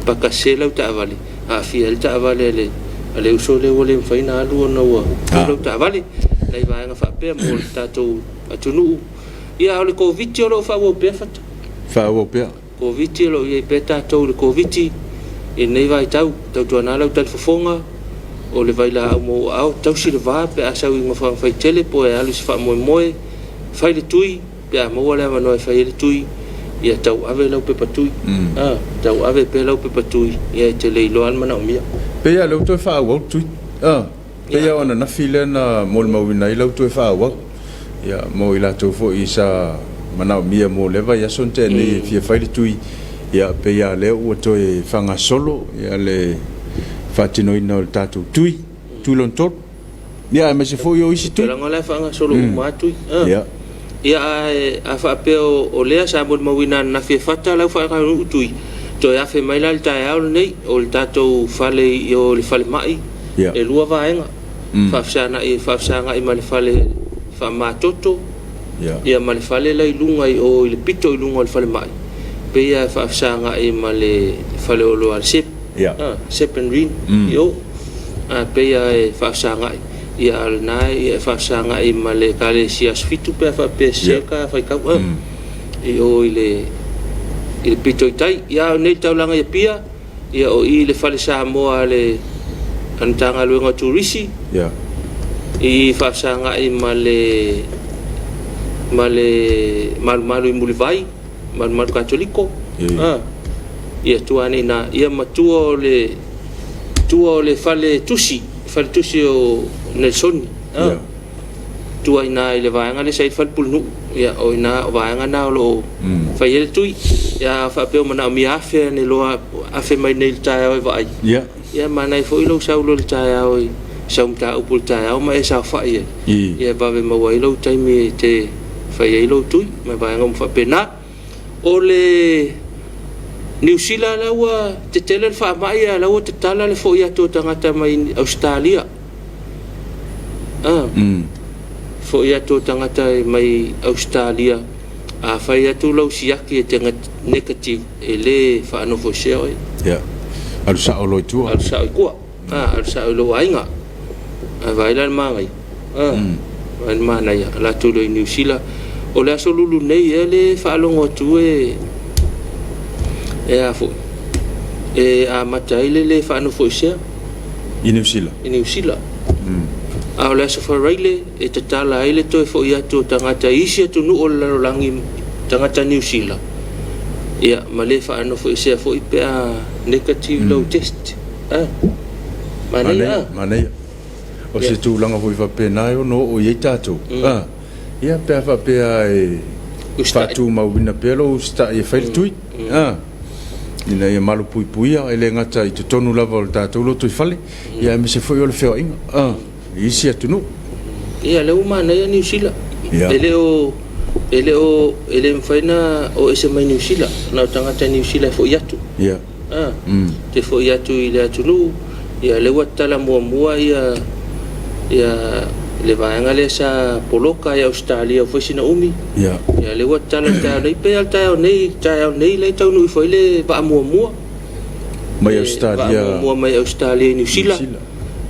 paka sese lau taavale, aafia ai le taavale a le, a le uso lea ua le mafai ona alu ona ua tu lau taavale. Nai vaega faapea mo le tatou atunuu. Ia, a o le Koviti o lo o faaauau pea Fata. Faaauau pea. Koviti, o lo o i ai pea tatou i le Koviti i lenei vaitau. Tautuana lau talifofoga, o le vailaau mou aao, tausi le va pe a sau i nofoaga faitele po o e alu i se faamoemoe, fai le tui pe a maua le avanoa e fai ai le tui, ia tauave lau pepa tui. Tauave pea lau pepa tui, ia e te le iloa lava le manaomia. Pei lava o lea ua toe faaauau le tui. Pei lava o ananafi lea na molimauina ai lau toe faaauau, ia, mo i latou foi sa manaomia mo lea vaiaso na tea nei e fia fai le tui, ia, pei lava o lea ua toe faagasolo ia le faatinoina o le tatou tui, tui lona tolu, ia, aemaise foi o isi tui. Leaga o la e faagasolo uma lava tui. Ia, ae a faapea o lea sa molimauina ananafi e fata lau faataunuu tui, toe afe mai la i le taeao lenei, o le tatou fale i o i le falemai, e lua vaega, faafesagai faafesagai ma le fale faamamatoto, ia ma le fale la i luga i o i le pito i luga o le falemai, pei lava e faafesagai ma le fale oloa a le Sep, Sep and Rin i o, pei lava e faafesagai. Ia, a o lena e faafesagai ma le Ekalesia Aso Fitu pe a faapea e sese ka faitau i o i le pito i tai. Ia, a o nei le taulaga i Apia, ia o i le Fale Samoa a le Matagaluega o Turisi, i faafesagai ma le ma le Malumalu i Mulivai, Malumalu Katoliko, ia tua ane i ina. Ia ma tua o le tua o le Fale Tusi. faletusi o Nelisoni, tua i ina i le vaega lea sa i ai le fale pulenuu, ia o ina, o vaega na o lo o fai ai le tui. Ia a faapea o manaomia afe ane loa, afe mai nei i le taeao e vaai, ia manaia foi lou sau loa i le taeao i sau mataupu i le taeao ma e saofai ai, ia e vave maua ai lou taimi e te fai ai lou tui ma vaega uma faapena. O le Niu Sila la ua tetele le faamai a o la ua tatala le foi atu o tagata mai Ausetalia. Foi atu o tagata mai Ausetalia, a fai atu lau siaki e te negative, e le faanofoesea oe. Ia. Alu sao loa i tua. Alu sao i tua. Alu sao i lou aiga. Ae vaai la le manaia. Vaai le manaia, alu atu loa i Niu Sila. O le aso Lulu nei ea le faalogo atu e a foi, e amata ai le le faanofoesea. I Niu Sila. I Niu Sila. A o le aso Faraile e tatala ai le toe foi atu o tagata i isi atunuu o le lalolagi, tagata Niu Sila, ia ma le faanofoesea foi pe a negative lau test. Manaia. Manaia. O se tulaga foi faapena e ono oo i ai tatou. Ia pe a faapea e faatumauina pea lou usitai e fai le tui. Ina ia malupuipuia e le gata i totonu lava o le tatou lotoifale, ia aemaise foi o le feoaiga i isi atunuu. Ia, lea ua manaia Niu Sila. E le o e le o e le mafai ona o ese mai Niu Sila, na o tagata Niu Sila e foi atu. Te foi atu i le atunuu, ia lea ua tatala muamua ia le vaega lea sa poloka i Ausetalia ua fai sina umi. Ia lea ua tatala i le taeao nei, pei lava o le taeao nei, taeao nei lea e taunuu ifo ai le vaa muamua. Mai Ausetalia. Vaa muamua mai Ausetalia i Niu Sila.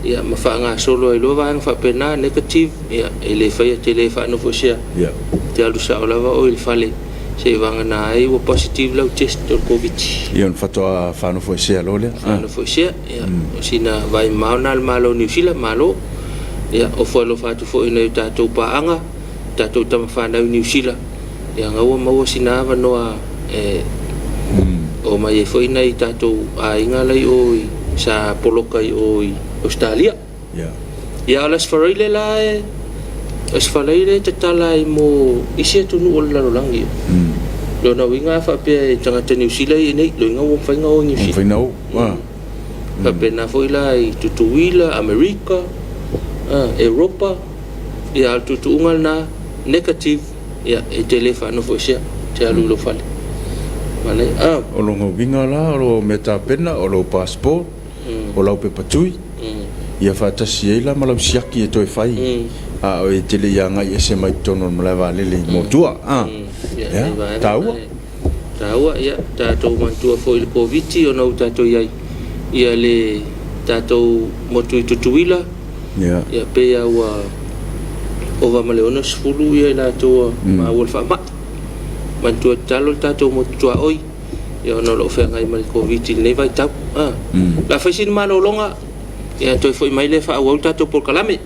Ia ma faagasolo ai loa vaega faapena, negative, ia e le faia te le faanofoesea. Te alu sao lava oe i le fale seivagana ai ua positive lau test o le Koviti. Ia ona faatoa faanofoesea loa lea. Faanofoesea, ia o sina vaai mamao lena a le Malo o Niu Sila, malo. Ia ofo alofa atu foi i nai o tatou paaga, tatou tama fanau i Niu Sila, ia ga ua maua sina avanoa e omai ai foi nai tatou aiga la i o i sa poloka i o i Ausetalia. Ia o le Aso Faraile la e Aso Faraile e tatala ai mo isi atunuu o le lalolagi. Lona uiga a faapea e tagata Niu Sila ia i inei, lona uiga ua mafai ona o i Niu Sila. Mafai ona o. Faapena foi la i Tutuila, Amerika, Europa, ia a o le tuutuuga lena, negative, ia e te le faanofoesea, e te alu i lou fale. Manaia. O lona uiga la, o lou mea tapena, o lou passport, o lau pepa tui, ia faatasi ai la ma lau siaki e toe fai, a o e te le i agai ese mai totonu o le malae vaalele i Motua. Ia, taua. Taua, ia, tatou manatua foi i le Koviti ona ua tatou i ai, ia le tatou motu i Tutuila, ia pei lava ua ova ma le 60 ia i latou ua maua le faamai. Manatua tatalo le tatou motu tuaoi, ia ona o lo o feagai ma le Koviti i lenei vaitau. O le a fai sina malologa, ia toe foi mai lea e faaauau le tatou polokalame.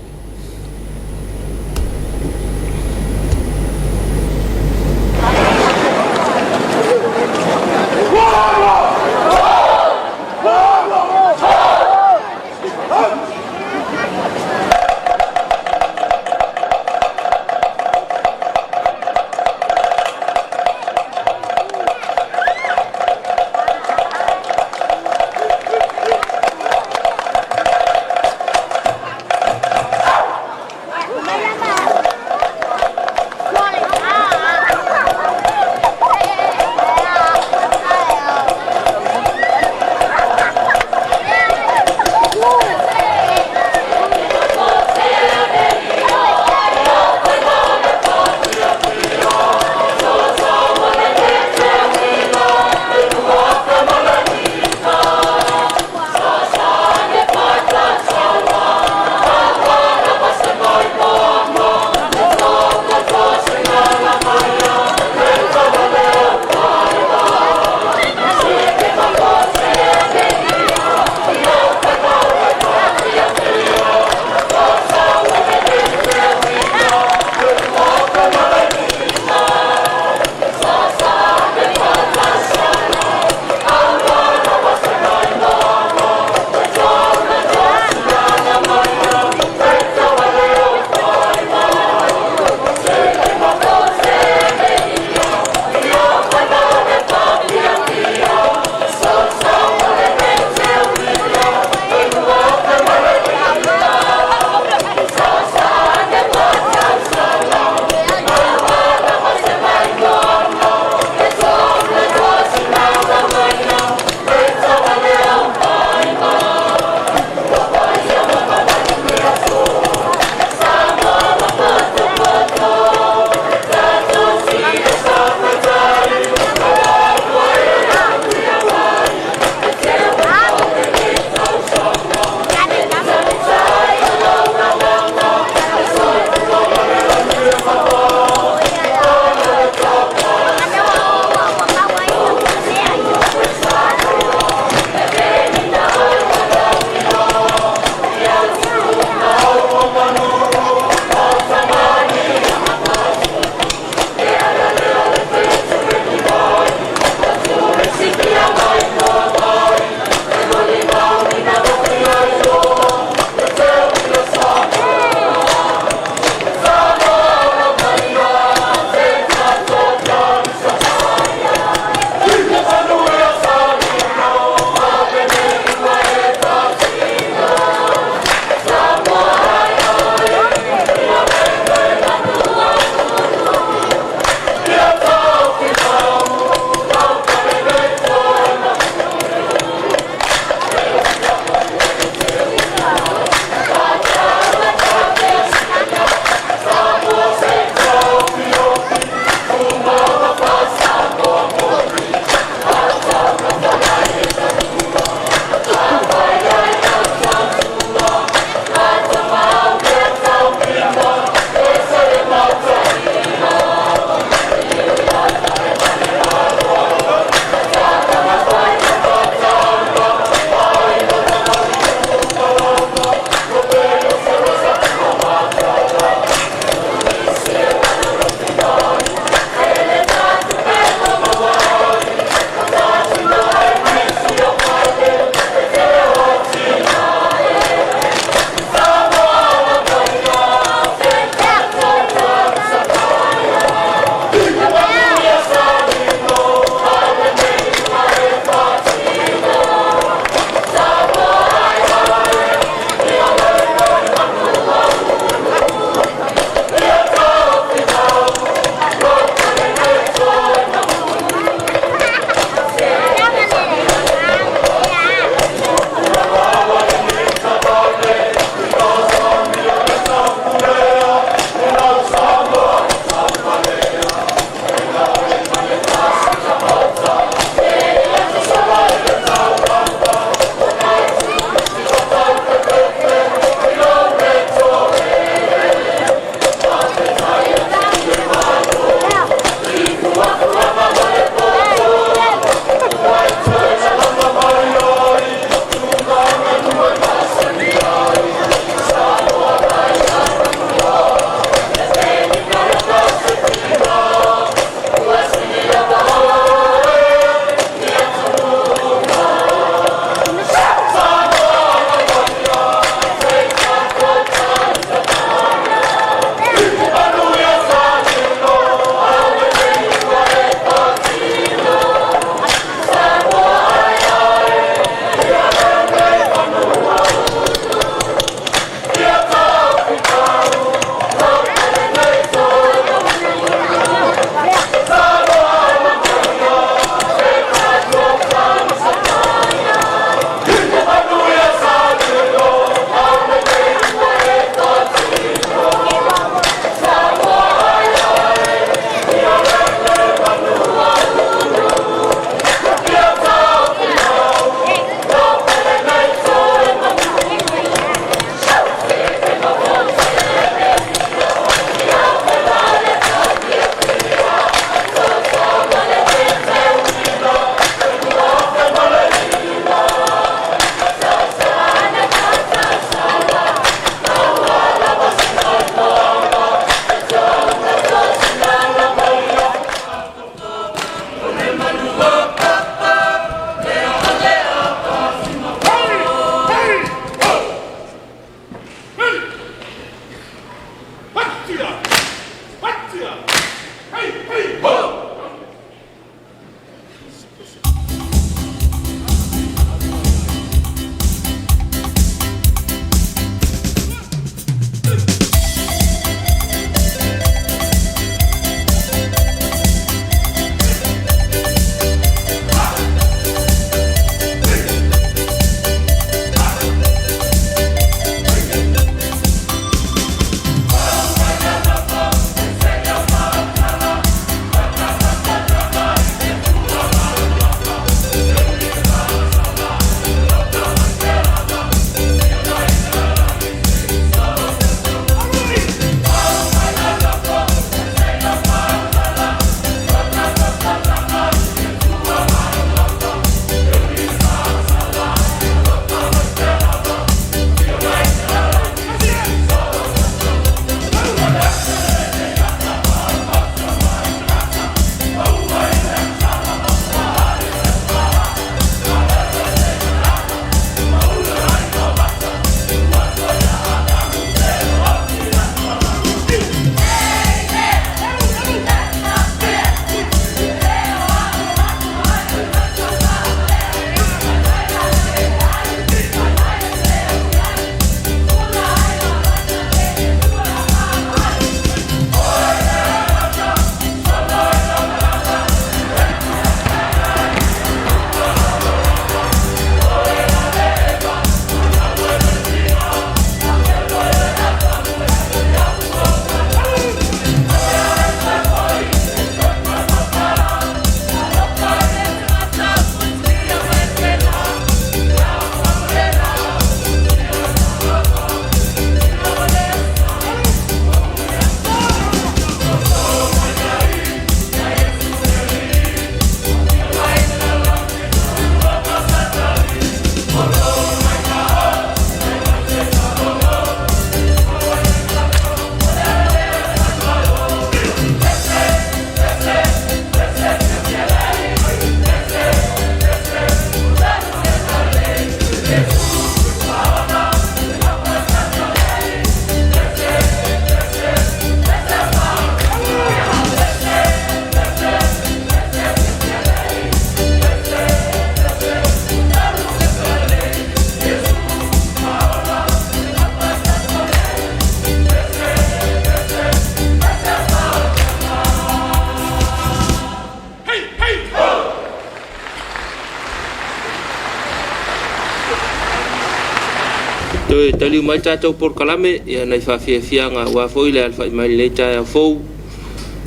Taliu mai le tatou polokalame, ia nai faafiafiaga aua foi le alafai mai i lenei taeao fou,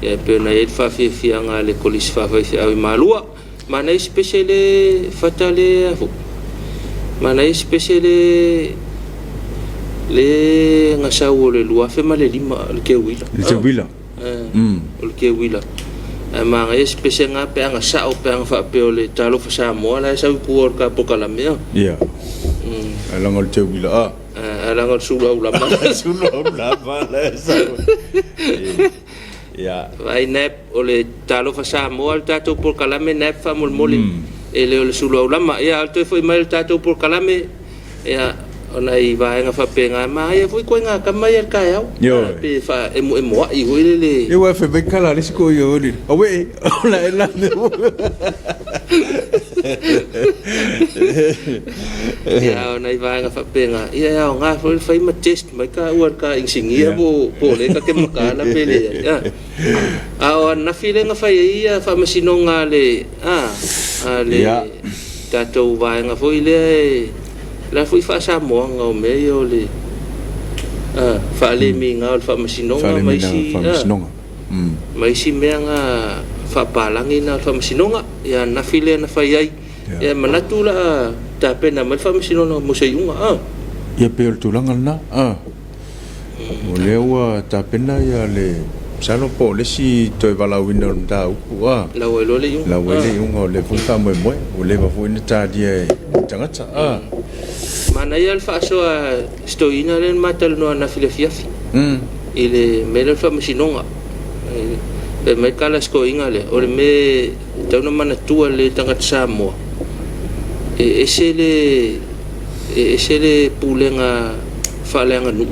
ia e pei ona i ai le faafiafiaga a le Kolisi Faafaifeau i Malua. Manaia si pese le fata le a foi. Manaia si pese le le gasau o le 2005 le keuila. Le keuila. O le keuila. Ae manaia si pese na pe ana sao pe ana faapea o le Talofa Samoa la e sau i tua o le polokalame. Ia. Ae leaga o le teuila a. Ae leaga o le sulu aulama. Sulu aulama la e sau. Ia. Vaai Nap, o le Talofa Samoa le tatou polokalame Nap faamolemole. E le o le sulu aulama. Ia, a o le toe foi mai o le tatou polokalame, ia, o nai vaega faapena, manaia foi ituaiga tama ia i le taeao. Ioe. Pe faaemoemoai foi lele. Ia aua e fai mai kala a le isi koia foi lele, aue, o la e la mea. Ia, o nai vaega faapena, ia e aoga foi le fai ma test mai taua e le ta inisinia po o lea ta te mataala pe leai. A, a o ananafi lea na fai ai ia faamasinoga a le, a, a le tatou vaega foi lea e, la foi faasamoaga o mea ia o le a, faalemiga o le faamasinoga ma isi, a, ma isi mea na faapalagi na o le faamasinoga. Ia ananafi lea na fai ai. Ia manatu o le a tapena mai le faamasinoga mo se iuga. A. Ia pei o le tulaga lena. A. O lea ua tapena ia le masalo po o le isi toe valaauina o le mataupu. A. Lau ai loa le iuga. Lau ai le iuga o lea foi faamoemoe. Ua leva foi ona talia e tagata. A. Manaia le faasoa a si toeaina lea na ma talanoa ananafi i le afiafi. I le mea lea o le faamasinoga. Fai mai le tala a si toeaina lea, o le mea e tatau ona manatua lelei e tagata Samoa, e ese le, e ese le pulega faaleaganuu,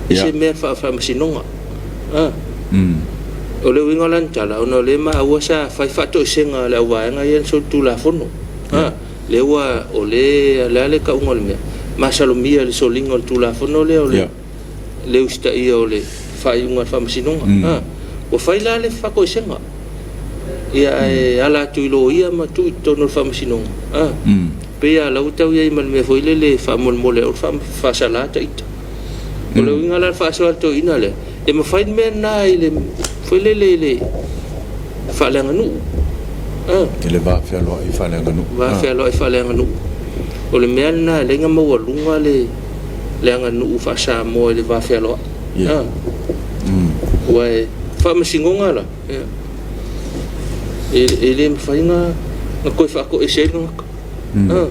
ese mea faa-faamasinoga. A. O le uiga o lana tala, ona o lea e maua sa fai faatoesega a le auvaega ia na solitulafono. A. Lea ua, o le, o le a le tauga o le mea, masalomia i le soliga o le Tulafono lea o le le usitaia o le faaiuga a le Faamasinoga. A, ua fai la le faatoesega, ia ae ala atu i loia ma tuu i totonu o le Faamasinoga. A, pei lava o la ua tau i ai ma le mea foi lele e faamolemole au le faasala ta ita. O le uiga la o le faasoa a le toeaina lea, e mafai le mea lena i le foi lele i le faaleaganuu. A. I le va fealoai faaleaganuu. Va fealoai faaleaganuu. O le mea lena e ala ai ona maualuga le le aganuu faa-Samoa i le va fealoai. Yeah. A. Aua e faamasinoga la, ia, e, e le mafai ona toe faatoese ai le tagata. A.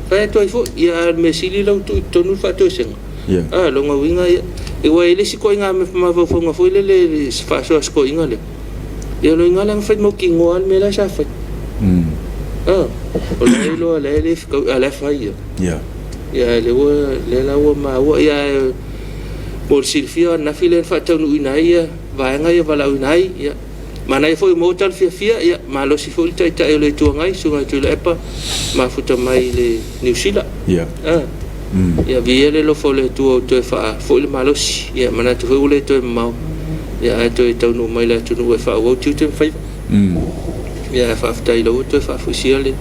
Fai atu ai foi, ia a o le mea sili la ua tuu i totonu le faatoesega. Yeah. A, lona uiga ia, aua e le isi ituaiga mafaufauga foi lele i le faasoa a si toeaina lea. Ia lona uiga la na fai mautinoa lava le mea la sa fai. A, o la e iloa o la e le fetaui, a o la e fai ia. Yeah. Ia lea ua, lea la ua maua, ia ae mo le silafia o ananafi lea na faataunuuina ai ia vaega ia valaauina ai, ia manaia foi ua maua tala fiafia, ia malosi foi le Taitai o le Itu Agai, Susuga ia Tuilaepa, mafuta mai i le Niu Sila. Ia. A, ia viia le alofa o le Atua ua toe faafoi le malosi, ia manatu foi ua le toe mamao, ia ae toe taunuu mai i le atunuu e faaauau tiute ma faiva. Ia ae faafetai o lea ua toe faafoisia le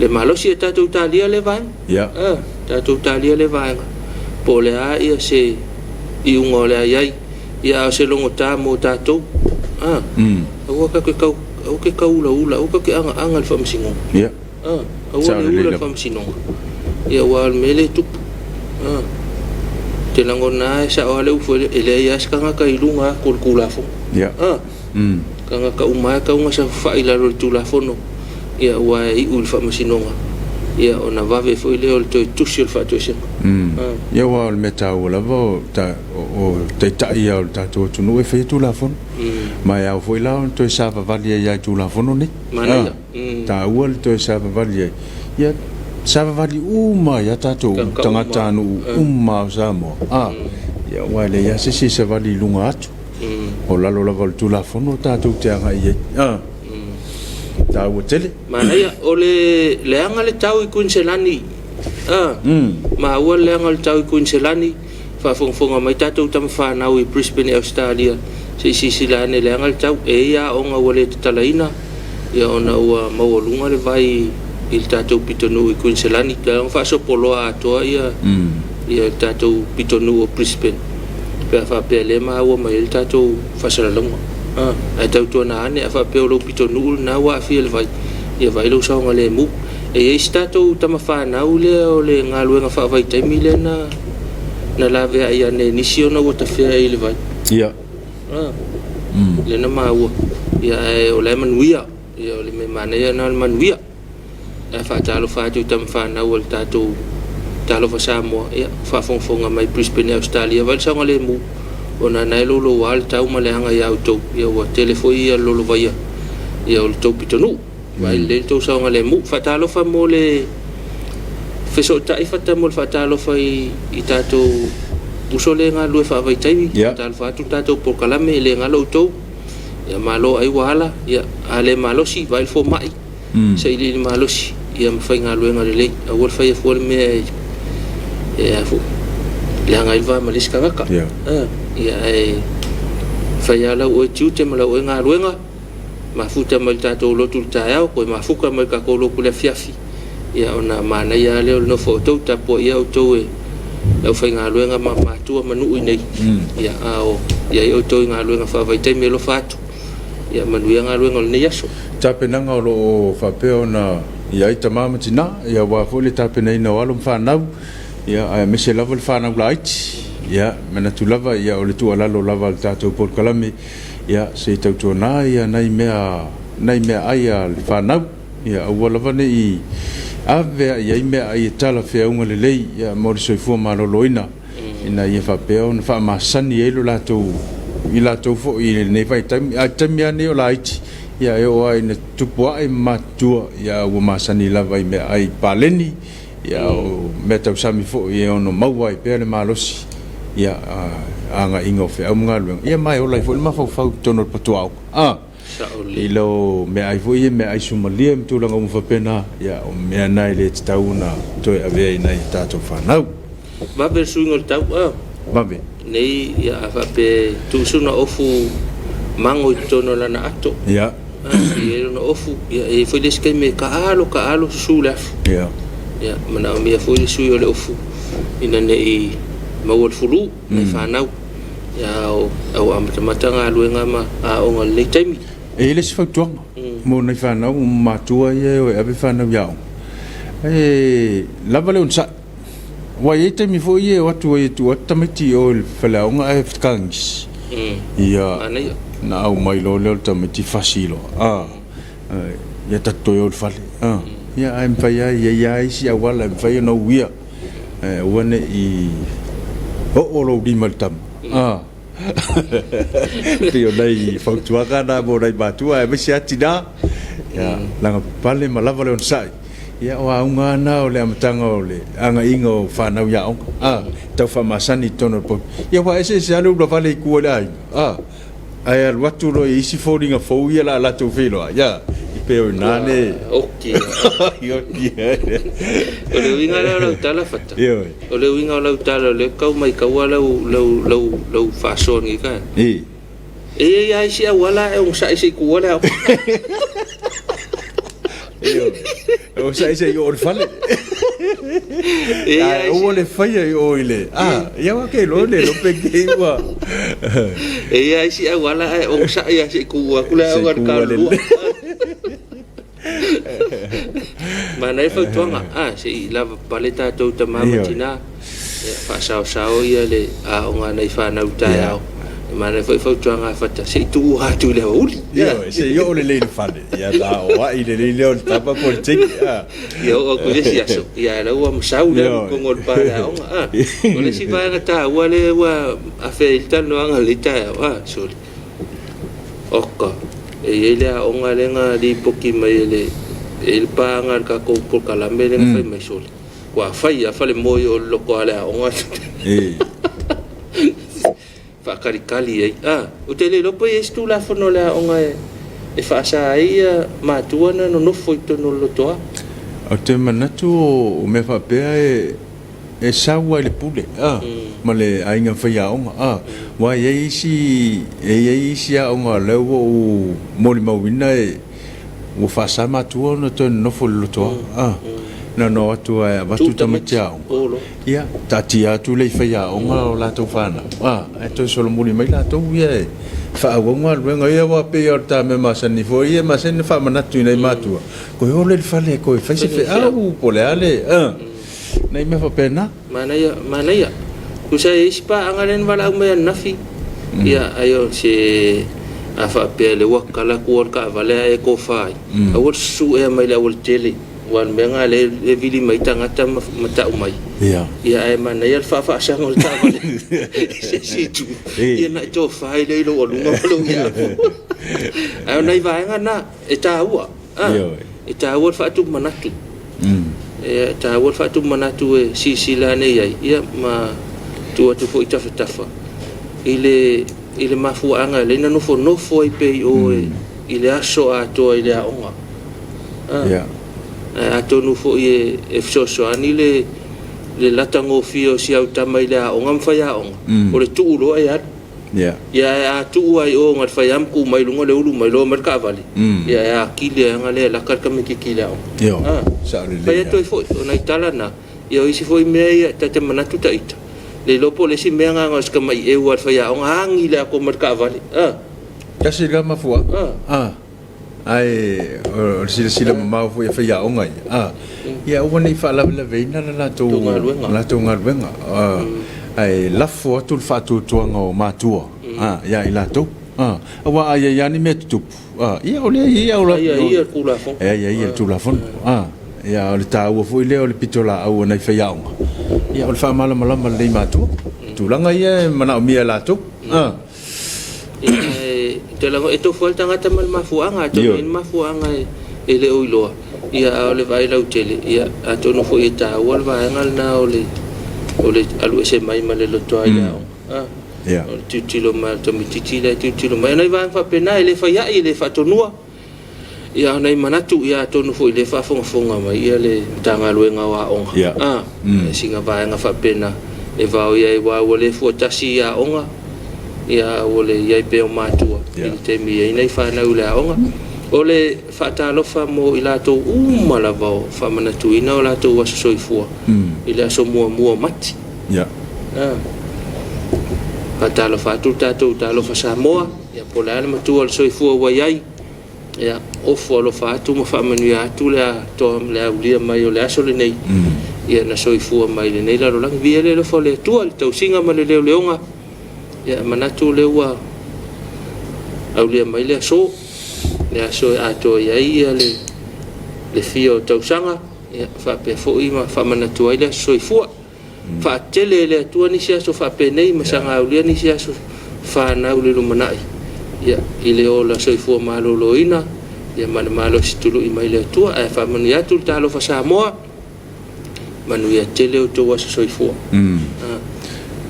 le malosi. Ia tatou talia lea vaega. Ia. A, tatou talia lea vaega. Po o le a ia se iuga o le a i ai, ia a o se logota mo tatou. A, aua tatou te tau, aua te tau ulaula, aua tatou te agaaga i le faamasinoga. Ia. A, aua le ula le faamasinoga. Ia aua o le mea lea e tupu. A, ou te lagona lava e sao lava le upu e leai lava se tagata i luga atu o le Tulafono. Ia. A, tagata uma lava e tatau ona saofafai i lalo o le Tulafono, ia aua e iu i le faamasinoga, ia ona vave foi lea o le toe tusi o le faatoesega. A. Ia aua o le mea taua lava o taitai lava o le tatou atunuu e faia Tulafono. Ma e ao foi la ona toe savavali ai lava i Tulafono nei. Manaia. Taua le toe savavali ai. Ia savavali uma ai a tatou tagatanuu uma o Samoa. A, ia aua e leai lava se isi e savali i luga atu. O lalo lava o le Tulafono tatou te agai i ai. A, taua tele. Manaia, o le leaga le tau i Kuiniselani. A, maua le leaga o le tau i Kuiniselani. Faafogafoga mai tatou tama fanau i Brisbane i Ausetalia, se i silasila ane leaga le tau. E i ai aoga ua le tatalaina, ia ona ua maualuga le vai i le tatou pitonuu i Kuiniselani. Leaga ua faasopoloa atoa ia ia le tatou pitonuu o Brisbane pe a faapea lea e maua mai ai le tatou faasalalauga. A, ae tautuana ane a faapea o lou pitonuu lena ua aafia i le vai, ia vaai lou saogalemu. E i ai si tatou tama fanau lea o le galuega faavaitaimi lea na na laveai ane e nisi ona ua tafea i le vai. Ia. A, lea na maua. Ia ae o la e manuia. Ia o le mea manaia lena o le manuia. Ae faatalofa atu i tama fanau a le tatou Talofa Samoa, ia, faafogafoga mai Brisbane i Ausetalia, vaai le saogalemu, ona na e louloua le tau ma le aga ia outou, ia ua tele foi ia lolovaia ia o le tou pitonuu. Vaai lelei le tou saogalemu. Faatalofa mo le fesootai Fata mo le faatalofa i, i tatou uso lea e galulue faavaitaimi. Yeah. Faatalofa atu le tatou polokalame, e le galo outou. Ia malo ai ua ala, ia a le malosi, vaai le fomai. Sailiili malosi ia ma faigaluega lelei. Aua le faia fua le mea e, e a foi, leaga ai le va ma le isi tagata. Yeah. Ah, ia ae fai lava lau oe tiute ma lau oe galuega, mafuta mai le tatou lotu i le taeao, toe mafuta mai le tatou lotu i le afiafi, ia ona manaia lava lea o le nofo a outou, tapuaia outou e le aufaigaluega ma matua ma nuu i inei, ia a o i ai outou i galuega faavaitaimi, alofa atu. Ia manuia galuega o lenei aso. Tapenaga o lo o faapea ona i ai tama ma tina, ia aua foi le tapenaina o alo ma fanau, ia aemaise lava le fanau laiti. Ia, manatu lava, ia o le tuualalo lava a le tatou polokalame, ia se i tautuana ia nai mea, nai meaai a le fanau, ia aua lava ne i ave i ai meaai e talafeauga lelei, ia mo le soifua maloloina. Ina ia faapea ona faamasani ai lo latou, i latou foi i lenei vaitaimi. A o le taimi lava lenei o laiti, ia e oo lava ina tupu ae ma matutua, ia ua masani lava i meaai paleni, ia o meatausami foi e ono maua ai pea le malosi, ia agaiga o feau ma galuega, ia ma e ola ai foi le mafaufau i totonu o le potuaoga. A! I lo meaai foi ia, meaai sumalie ma tulaga uma faapena, ia o mea na e le tatau ona toe avea i nai a tatou fanau. Vave le suiga o le tau, a. Vave. Nei, ia, a faapea e tuu sina ofu mago i totonu o lana ato. Ia. A, e i ai lona ofu, ia, e i ai foi le isi taimi e taalo, taalo, susu le afu. Ia. Ia, manaomia foi le sui o le ofu ina ne i maua le fulu nai fanau. Ia, a o amatamata galuega ma aoga i lenei taimi. E i ai le isi fautuaga mo nai fanau ma matua ia e o e ave fanau i aoga, e lava le onosai. Aua e i ai taimi foi ia e o atu ai e tuu atu tamaiti i o i le faleaoga ae fetagisi. Ia, ona aumai loa lea o le tamaiti fasi loa, a, ia tatou toe o i le fale. A, ia ae mafai lava, e i ai lava isi auala e mafai ona uia, ae aua ne i oo lou lima i le tama. A. Pei o nai fautuaga na mo nai matua aemaise lava tina, ia lavapapale ma lava le onosai. Ia o auga lava na o le amataga o le agaiga o fanau i aoga, a, tau faamasani i totonu o le potu. Ia aua e eseese lava le ulavale i tua i le aiga, a, ae alu atu loa i isi foliga fou ia o le a latou feiloai, ia, e pei o i ina le... Oti. Oti. O le uiga lea o lau tala Fata. Ioe. O le uiga o lau tala, o lea e tau maitaua lau, lau, lau, lau faasoa nei taeao. E. E i ai lava isi auala ae onosai se i tuua le aoga. Ioe. Onosai se i oo i le fale. E i ai Ae aua le faia i o i le... A, ia aua ke iloa le iloa pe kei ua... E i ai lava isi auala ae onosai lava se i tuua atu le aoga i le talulua. Manaia fautuaga, a, se i lavapapale tatou tama ma tina, ia faasaosao ia le aoga a nai fanau taeao. Manaia foi fautuaga a Fata, se i tuu atu i le aoauli. Ioe, se i oo lelei i le fale, ia ona aoai lelei lea o le tama po o le teine. Ia oo atu i le isi aso, ia la ua masau le alu i totonu o le pa o le aoga. A, o le isi vaega taua lea ua afea ai le talanoaga i lenei taeao, a, sole. Oka, e i ai le aoga lea na lipoti mai e le, e i ai le paga a le tatou polokalame lea na fai mai sole, ua fai lava falemoe o le loto lava o le aoga faatalitali ai. A, ou te le iloa pe i ai se Tulafono a le aoga e faasa ai matua ona nonofo i totonu o le lotoa. Ou te manatu o mea faapea e E sau lava i le pule, a, ma le aiga faiaoga, a. Aua e i ai isi, e i ai isi aoga o lea ua ou molimauina e, ua faasa matua ona toe nonofo i le lotoa, a. Na ona o atu lava e avatu tamaiti aoga, ia, taatia atu lea i faiaoga o latou fanau, a, ae toe solomuli mai latou ia e faaauau galuega ia, aua pei lava o le ta mea masani foi ia, e masani ona faamanatu i nai matua, toe o lea i le fale e toe fai se feau po o le a le, a, nai mea faapena. Manaia, manaia. Tusa e i ai isi paaga lea na valaau mai ananafi, ia ai o se a faapea lea ua tatala atu le taavale ae e tofa ai, aua le susuea mai le aualatele, aua o le mea lena lea e vili mai ai tagata ma tau mai. Ia. Ia ae manaia le faafaasaga o le taavale i se isi itu, ia ona e tofa ai lea i lou aluga ma lou iafu. Ae o nai vaega na e taua. E taua le faatupu manatu. E taua le faatupu manatu e silasila ane i ai, ia ma tuu atu foi i tafatafa i le, i le mafuaaga e ala ai ona nofonofo ai pea i o i le aso atoa i le aoga. Ae atonu foi e fesoasoani le, le latagofie o si au tama i le aoga ma faiaoga, o le tuu loa e alu. Ia. Ia ae a tuu lava i o na le fai lava ma tu mai luga le ulu mai loa aumai le taavale, ia e atili ai lava lea e laka le tamaitiiti i le aoga. Ioe, A, sao lelei fai atu lava. ai foi, o nai tala na, ia o isi foi mea ia ta te manatu ta ita, le iloa po o le isi mea na na o si tama'ieu lava o le faiaoga agi le atoa ma le taavale. A. Tasi le mafuaaga. A. A. Ae o le silasila mamao foi a faiaoga ia, a, ia aua ne i faalavelaveina le latou latou galuega, ae lafo atu le faatuatuaga o matua a, ia i latou, a, aua a i ai lava ni mea tutupu, a, ia o lea e i ai au Aiaia le Tulafono. E aiaia le Tulafono, a, ia o le taua foi lea o le pitolaau a nai faiaoga, ia o le faamalamalama lelei i matua, tulaga ia e manaomia e latou, a. Ia, e te lago, e tofu lava le tagata ma le mafuaaga, atonu e i ai ni mafuaaga e le o iloa, ia, a o le vaai lautele, ia, atonu foi e taua le vaega lena o le, o le alu ese mai ma le lotoa i le aoga. A, o le tilotilo mai a le tamaitiiti lea e tilotilo mai. O nai vaega faapena, e le fai ai, e le faatonua. Ia, o nai manatu, ia atonu foi o lea e faafogafoga mai ia le Matagaluega o Aoga, a, sina vaega faapena e vaoia ai aua ua le fuatasi i aoga, ia a ua le i ai pea o matua i le taimi e i ai nai fanau i le aoga. O le faatalofa mo i latou uma lava o faamanatuina o latou aso soifua i le aso muamua o Mati. A, faatalofa atu le tatou Talofa Samoa, ia po o le a le matua o le soifua ua i ai. Ia, ofo alofa atu ma faamanuia atu le atoa le aulia mai o le aso lenei, ia na soifua mai i lenei lalolagi. Viia le alofa o le Atua i le tausiga ma le leoleoga. Ia, e manatu o lea ua aulia mai le aso, le aso e atoa i ai ia le, le fia o tausaga, ia, faapea foi ma faamanatu ai le aso soifua. Faatele e le Atua nisi aso faapenei ma saga aulia nisi aso fanau i le lumanai, ia, i le ola soifua maloloina, ia, ma le malosi tului mai le Atua. Ae faamanuia atu le Talofa Samoa, manuia tele outou aso soifua.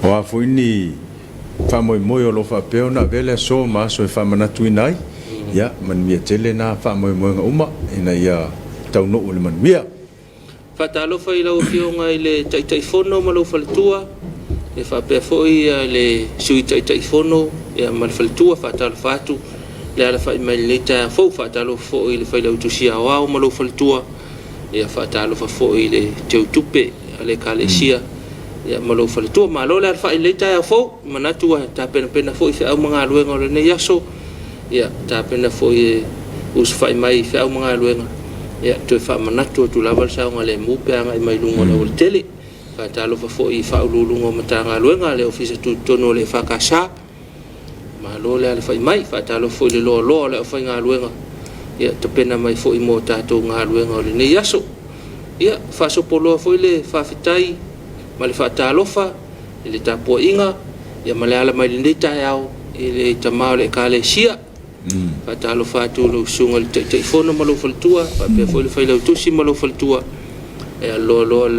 O a foi ni faamoemoe o lo o faapea ona avea le aso ma aso e faamanatuina ai, ia, manuia tele na faamoemoega uma ina ia taunuu i le manuia. Faatalofa i lau Afioga i le Taitaifono ma lou faletua, e faapea foi le Sui Taitaifono ma le faletua. Faatalofa atu le alafai mai i lenei taeao fou. Faatalofa foi i le Failautusi Aoao ma lou faletua. Faatalofa foi i le Teutupe a le Ekalesia ma lou faletua. Malo le alafai i lenei taeao fou. E manatu ua tapenapena foi feau ma galuega o lenei aso. Ia tapena foi e usufai mai i feau ma galuega, ia toe faamanatu atu lava le saogalemu pe a agai mai i luga o le aualatele. Faatalofa foi i Faauluuluga o Matagaluega a le Ofisa Tutotonu o le EFKS, malo le alafai mai. Faatalofa foi i le loaloa o le aufaigaluega, ia tapena mai foi mo tatou galuega o lenei aso. Ia faasopoloa foi le faafetai ma le faatalofa i le tapuaiga ia ma le ala mai lenei taeao i le tama o le Ekalesia. Faatalofa atu i lau susuga i le Taitaifono ma lou faletua, faapea foi le Failautusi ma lou faletua, ia loaloa le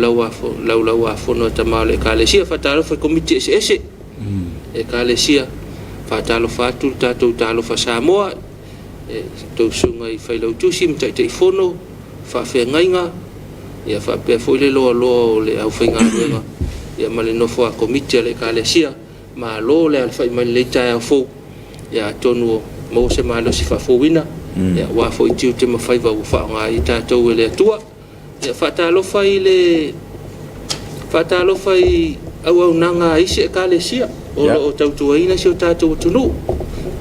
laulauafono a tama o le Ekalesia. Faatalofa i Komiti eseese Ekalesia. Faatalofa atu le tatou Talofa Samoa i tou susuga i Failautusi ma Taitaifono, faafeagaiga, ia faapea foi le loaloa o le aufaigaluega ia ma le nofo a Komiti a le Ekalesia. Malo le alafai mai i lenei taeao fou, ia atonu o maua se malosi faafouina, ia aua foi tiute ma faiva ua faaaoga ai tatou e le Atua. Ia, faatalofa i le faatalofa i auaunaga a isi Ekalesia o lo o tautuaina si o tatou atunuu,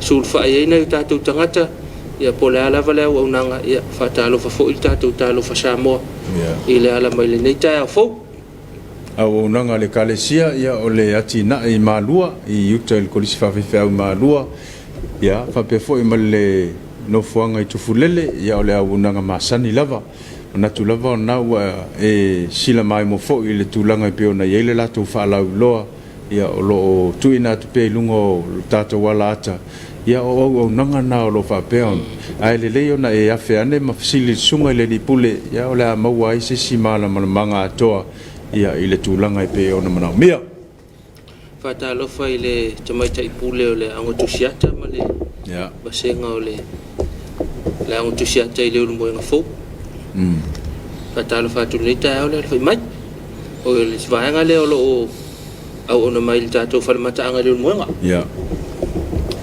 sulufai ai nai o tatou tagata, ia po o le a lava le auaunaga, ia faatalofa foi le tatou Talofa Samoa i le ala mai i lenei taeao fou. Auaunaga a le Ekalesia, ia o le atinae i Malua i uta i le Kolisi Faafaifeau i Malua, ia faapea foi ma le nofoaga i Tufulele, ia o le auaunaga masani lava. Manatu lava o lena ua e silamaimoa foi i le tulaga e pei ona i ai le latou faalauiloa, ia o lo o tuuina atu pea i luga o le tatou alaata, ia o auaunaga na o lo o faapea ona. Ae lelei ona e afe ane ma fesili i le Susuga i le Alii Pule, ia o le a maua ai se isi malamalamaaga atoa ia i le tulaga e pei ona manaomia. Faatalofa i le Tamaitai Pule o le Aoga Tusiata ma le Vasega o le Aoga Tusiata i Leulumoega Fou. Faatalofa atu i lenei taeao le alafai mai. O le vaega lea o lo o auauna mai i le tatou fale mataaga i Leulumoega.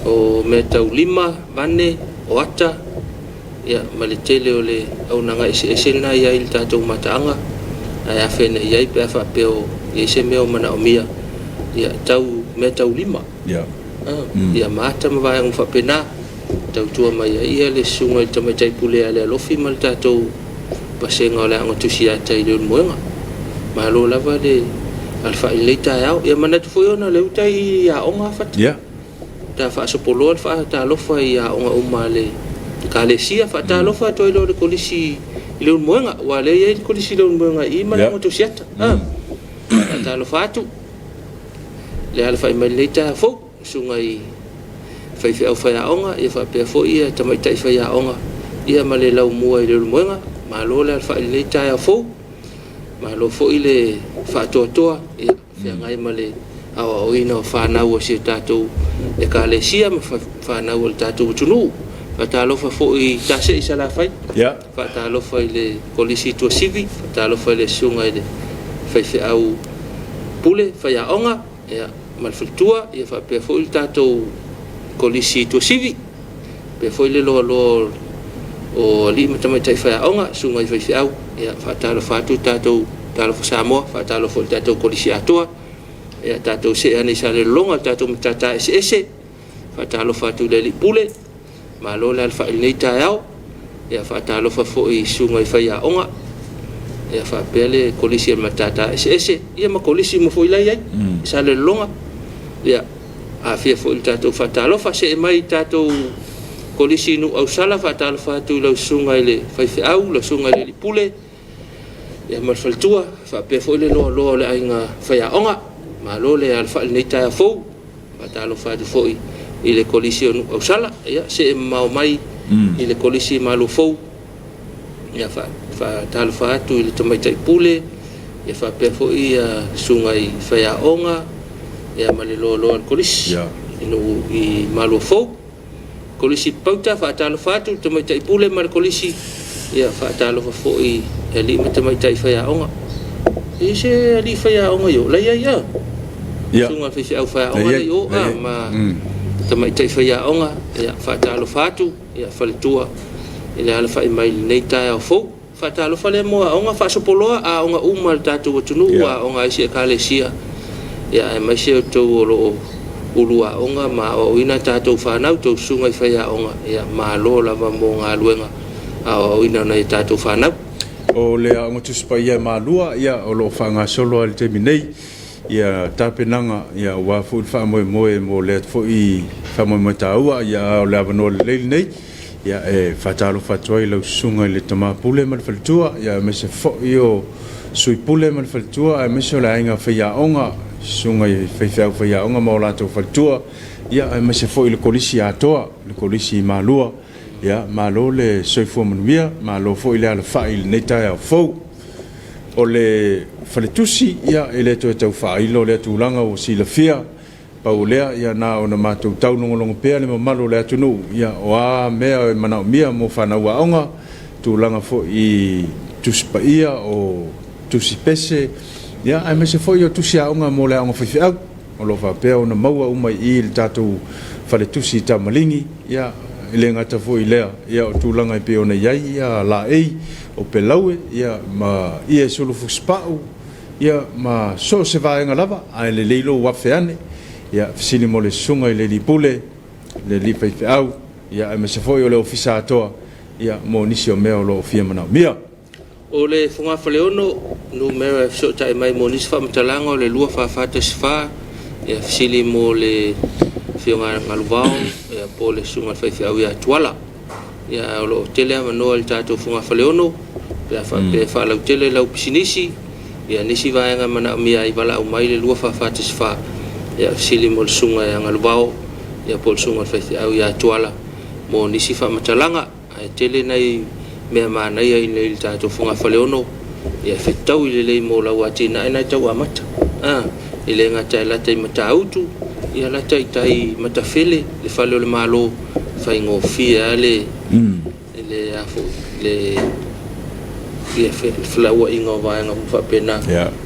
O mea tau lima, vane, o ata, ia ma le tele o le auaunaga eseese lena e i ai i le tatou mataaga, ae afe ane i ai pe a faapea o i ai se mea o manaomia, ia tau mea tau lima. Ia ma ata ma vaega uma faapena, tautua mai ai ia le susuga i le Tamaitai Pule ia Lealofi ma le tatou vasega o le Aoga Tusiata i Leulumoega. Malo lava le alafai i lenei taeao. Ia manatu foi ona o lea ua tai i aoga Fata. Ta faasopoloa le faatalofa i aoga uma a le Ekalesia. Faatalofa atu ai loa i le Kolisi i Leulumoega, aua o lea e i ai le Kolisi i Leulumoega i i ma le Aoga Tusiata. Faatalofa atu le alafai mai i lenei taeao fou, susuga i faifeau faiaoga, ia faapea foi ia tamaitai faiaoga, ia ma le laumua i Leulumoega. Malo le alafai i lenei taeao fou, malo foi le faatoatoa, ia feagai ma le aoaoina o fanau a si o tatou Ekalesia ma fanau a le tatou atunuu. Faatalofa foi i Tasei Salafai, faatalofa i le Kolisi Tuasivi, faatalofa i le susuga i le faifeau pule faiaoga, ia, ma le faletua, ia faapea foi le tatou Kolisi Tuasivi, faapea foi le loaloa o alii ma tamaitai faiaoga, susuga i faifeau, ia faatalofa atu le tatou Talofa Samoa, faatalofa foi i le tatou Kolisi atoa, ia tatou see ane i Salelologa, le tatou matata eseese, faatalofa atu i le Alii Pule, malo le alafai i lenei taeao, ia faatalofa foi i susuga i faiaoga, ia faapea le Kolisi o le matata eseese, ia ma Kolisi uma foi la e i ai i Salelologa, ia aafia foi i le tatou faatalofa. See mai i tatou Kolisi i Nuuausala, faatalofa atu i lau susuga i le faifeau, lau susuga i le Alii Pule, ia ma le faletua, faapea foi le loaloa o le aiga faiaoga. Malo le alafai i lenei taeao fou. Faatalofa atu foi i le Kolisi o Nuuausala, ia see mamao mai i le Kolisi i Maluafou. Ia faatalofa atu i le Tamaitai Pule, ia faapea foi ia susuga i faiaoga, ia ma le loaloa o le Kolisi i nuu i Maluafou. Kolisi Papauta, faatalofa atu i le Tamaitai Pule ma le Kolisi, ia faatalofa foi i alii ma tamaitai faiaoga. E i ai se alii faiaoga i o? La i ai a? Susuga i le faifeau faiaoga la i o a ma tamaitai faiaoga, ia faatalofa atu, ia faletua i le alafai mai i lenei taeao fou. Faatalofa lea mo aoga faasopoloa, aoga uma a le tatou atunuu, aoga a isi Ekalesia, ia aemaise outou o lo o ulu aoga ma aoaoina a tatou fanau, tou susuga i faiaoga, ia malo lava mo galuega aoaoina o nai a tatou fanau. O le Aoga Tusi Paia e Malua, ia, o lo o faagasolo lava i le taimi nei ia tapenaga, ia, aua foi le faamoemoe mo lea foi faamoemoe taua, ia, a o le avanoa lelei lenei. Ia, e faatalofa atu ai i lau susuga i le Tama Pule ma le faletua, ia aemaise foi o Sui Pule ma le faletua, aemaise o le aiga faiaoga, susuga i faifeau faiaoga ma o latou faletua, ia aemaise foi le Kolisi atoa, le Kolisi i Malua. Ia, malo le soifua manuia, malo foi le alafai i lenei taeao fou. O le faletusi, ia, e le toe tau faailo lea tulaga ua silafia. Pau o lea, ia na ona matou taulogologo pea le mamalu o le atunuu, ia o a mea e manaomia mo fanau aoga, tulaga foi i Tusi Paia, o Tusi Pese, ia aemaise foi o tusi aoga mo le aoga faifeau, o lo o faapea ona maua uma i i i le tatou faletusi i Tamaligi, ia e le gata foi i lea, ia o tulaga e pei ona i ai ia laei. o Pelaue, ia, ma ie Sulufusipau, ia, ma so o se vaega lava, ae lelei lou afe ane, ia, fesili mo le susuga i le alii pule, le alii faifeau, ia, aemaise foi o le ofisa atoa, ia, mo nisi o mea o lo o fia manaomia. O le fogafaleono, numera e fesootai mai mo nisi faamatalaga o le 2441 4, ia fesili mo le Afioga ia Galuvao ia po o le Susuga i le Faifeau ia Tuala. Ia o lo o tele avanoa i le tatou fogafaleono pe a faapea e faalautele lau pisinisi, ia nisi vaega e manaomia ai valaau mai le 2414 ia fesili mo le Susuga ia Galuvao ia po o le Susuga i le Faifeau ia Tuala mo nisi faamatalaga. Ae tele nai mea manaia i inei i le tatou fogafaleono, ia fetaui lelei mo lau atinae na e tau amata. A, e le gata e lata i Matautu, ia lata i tai i Matafele, le fale o le Malo, faigofie lava le, le a foi, le, ia felauaiga o vaega uma faapena,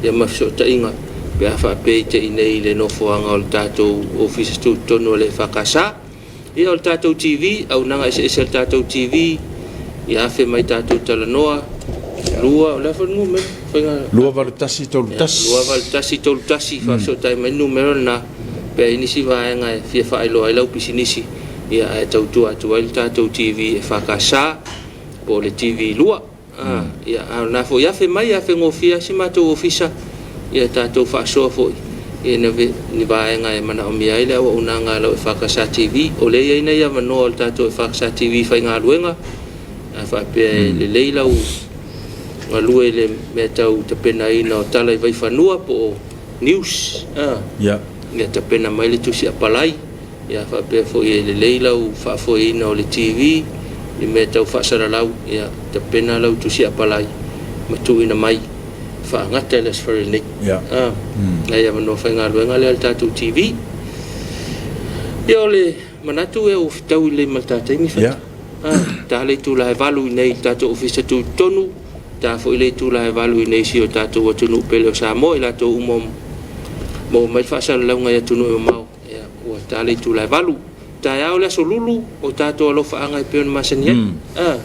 ia ma fesootaiga pe a faapea i te i nei i le nofoaga o le tatou Ofisa Tutotonu o le EFKS. Ia o le tatou TV, auaunaga eseese a le tatou TV, ia afe mai tatou talanoa, 2, o le a foi le numera? Faiga 28131. 28131, faafesootai mai le numera lena pe a i ai nisi vaega e fia faailoa ai lau pisinisi, ia ae tautua atu ai le tatou TV EFKS po o le TV 2. A, ia, a o lena foi afe mai, afe gofie lava si matou ofisa, ia tatou faasoa foi i ni vaega e manaomia ai le auaunaga a lau EFKS TV. O lea e i ai nai avanoa o le tatou EFKS TV faigaluega, a faapea e lelei lau galue i le mea tau tapenaina o tala i vaifanua po o news, a, ia tapena mai le tusi apalai. Ia faapea foi e lelei lau faafoeina o le TV i mea tau faasalalau, ia tapena lau tusi apalai ma tuuina mai faagata i le Aso Faraile nei. Ia. Ah, nai avanoa faigaluega lea a le tatou TV. Ia o le manatu ua fetaui lelei ma le ta taimi Fata. Ia. Ah, ta le itula e 8 i nei i le tatou ofisa tutotonu, ta foi le itula e 8 i nei i si o tatou atunuu pele o Samoa, i latou uma o maua mai le faasalalauga i atunuu e mamao. Ia, ua ta le itula e 8. Taeao le aso lulu o tatou alofaaga e pei ona masani ai. A,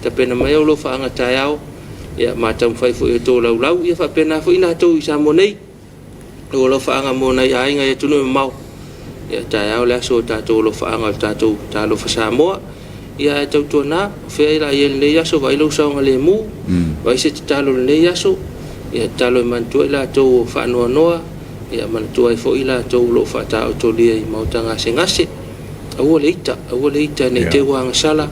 tapena mai au alofaaga taeao, ia ma taumafai foi e tolaulau, ia faapena foi natou i Samoa nei. O alofaaga mo nai aiga i atunuu e mamao. Ia, taeao le aso o tatou alofaaga o le tatou Talofa Samoa. Ia, ae tautuana, o fea i la i ai lenei aso, vaai lou saogalemu, vaai se tatalo i lenei aso, ia tatalo e manatua i latou o faanoanoa, Ia manatua ai foi i latou o lo o faataotolia i maota gasegase. Aua le ita, aua le ita ne i te i ua agasala,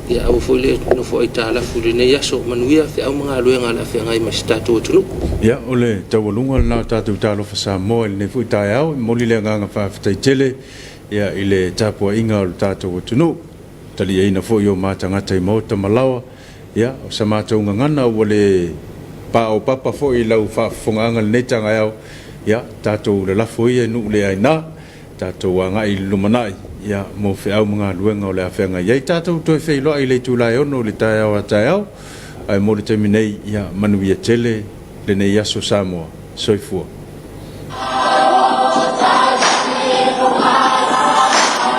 ia aua foi le nofo aitalafu i lenei aso. Manuia feau ma galuega o le a feagai ma si tatou atunuu. Ia, o le taualuga lena o tatou Talofa Samoa i lenei foi taeao. E momoli le agaga faafetai tele ia i le tapuaiga o le tatou atunuu. Taliaina foi o ma tagata i maota ma laoa. Ia, o sa matou gagana ua le paopapa foi i lau faafofogaaga i lenei tagaeao, ia, tatou lalafo ia i nuu le aina, tatou agai i le lumanai, ia, mo feau ma galuega o le a feagai ai. Tatou toe feiloai i le itula e 6 i le taeao a taeao, ae mo le taimi nei, ia, manuia tele lenei aso Samoa. Soifua.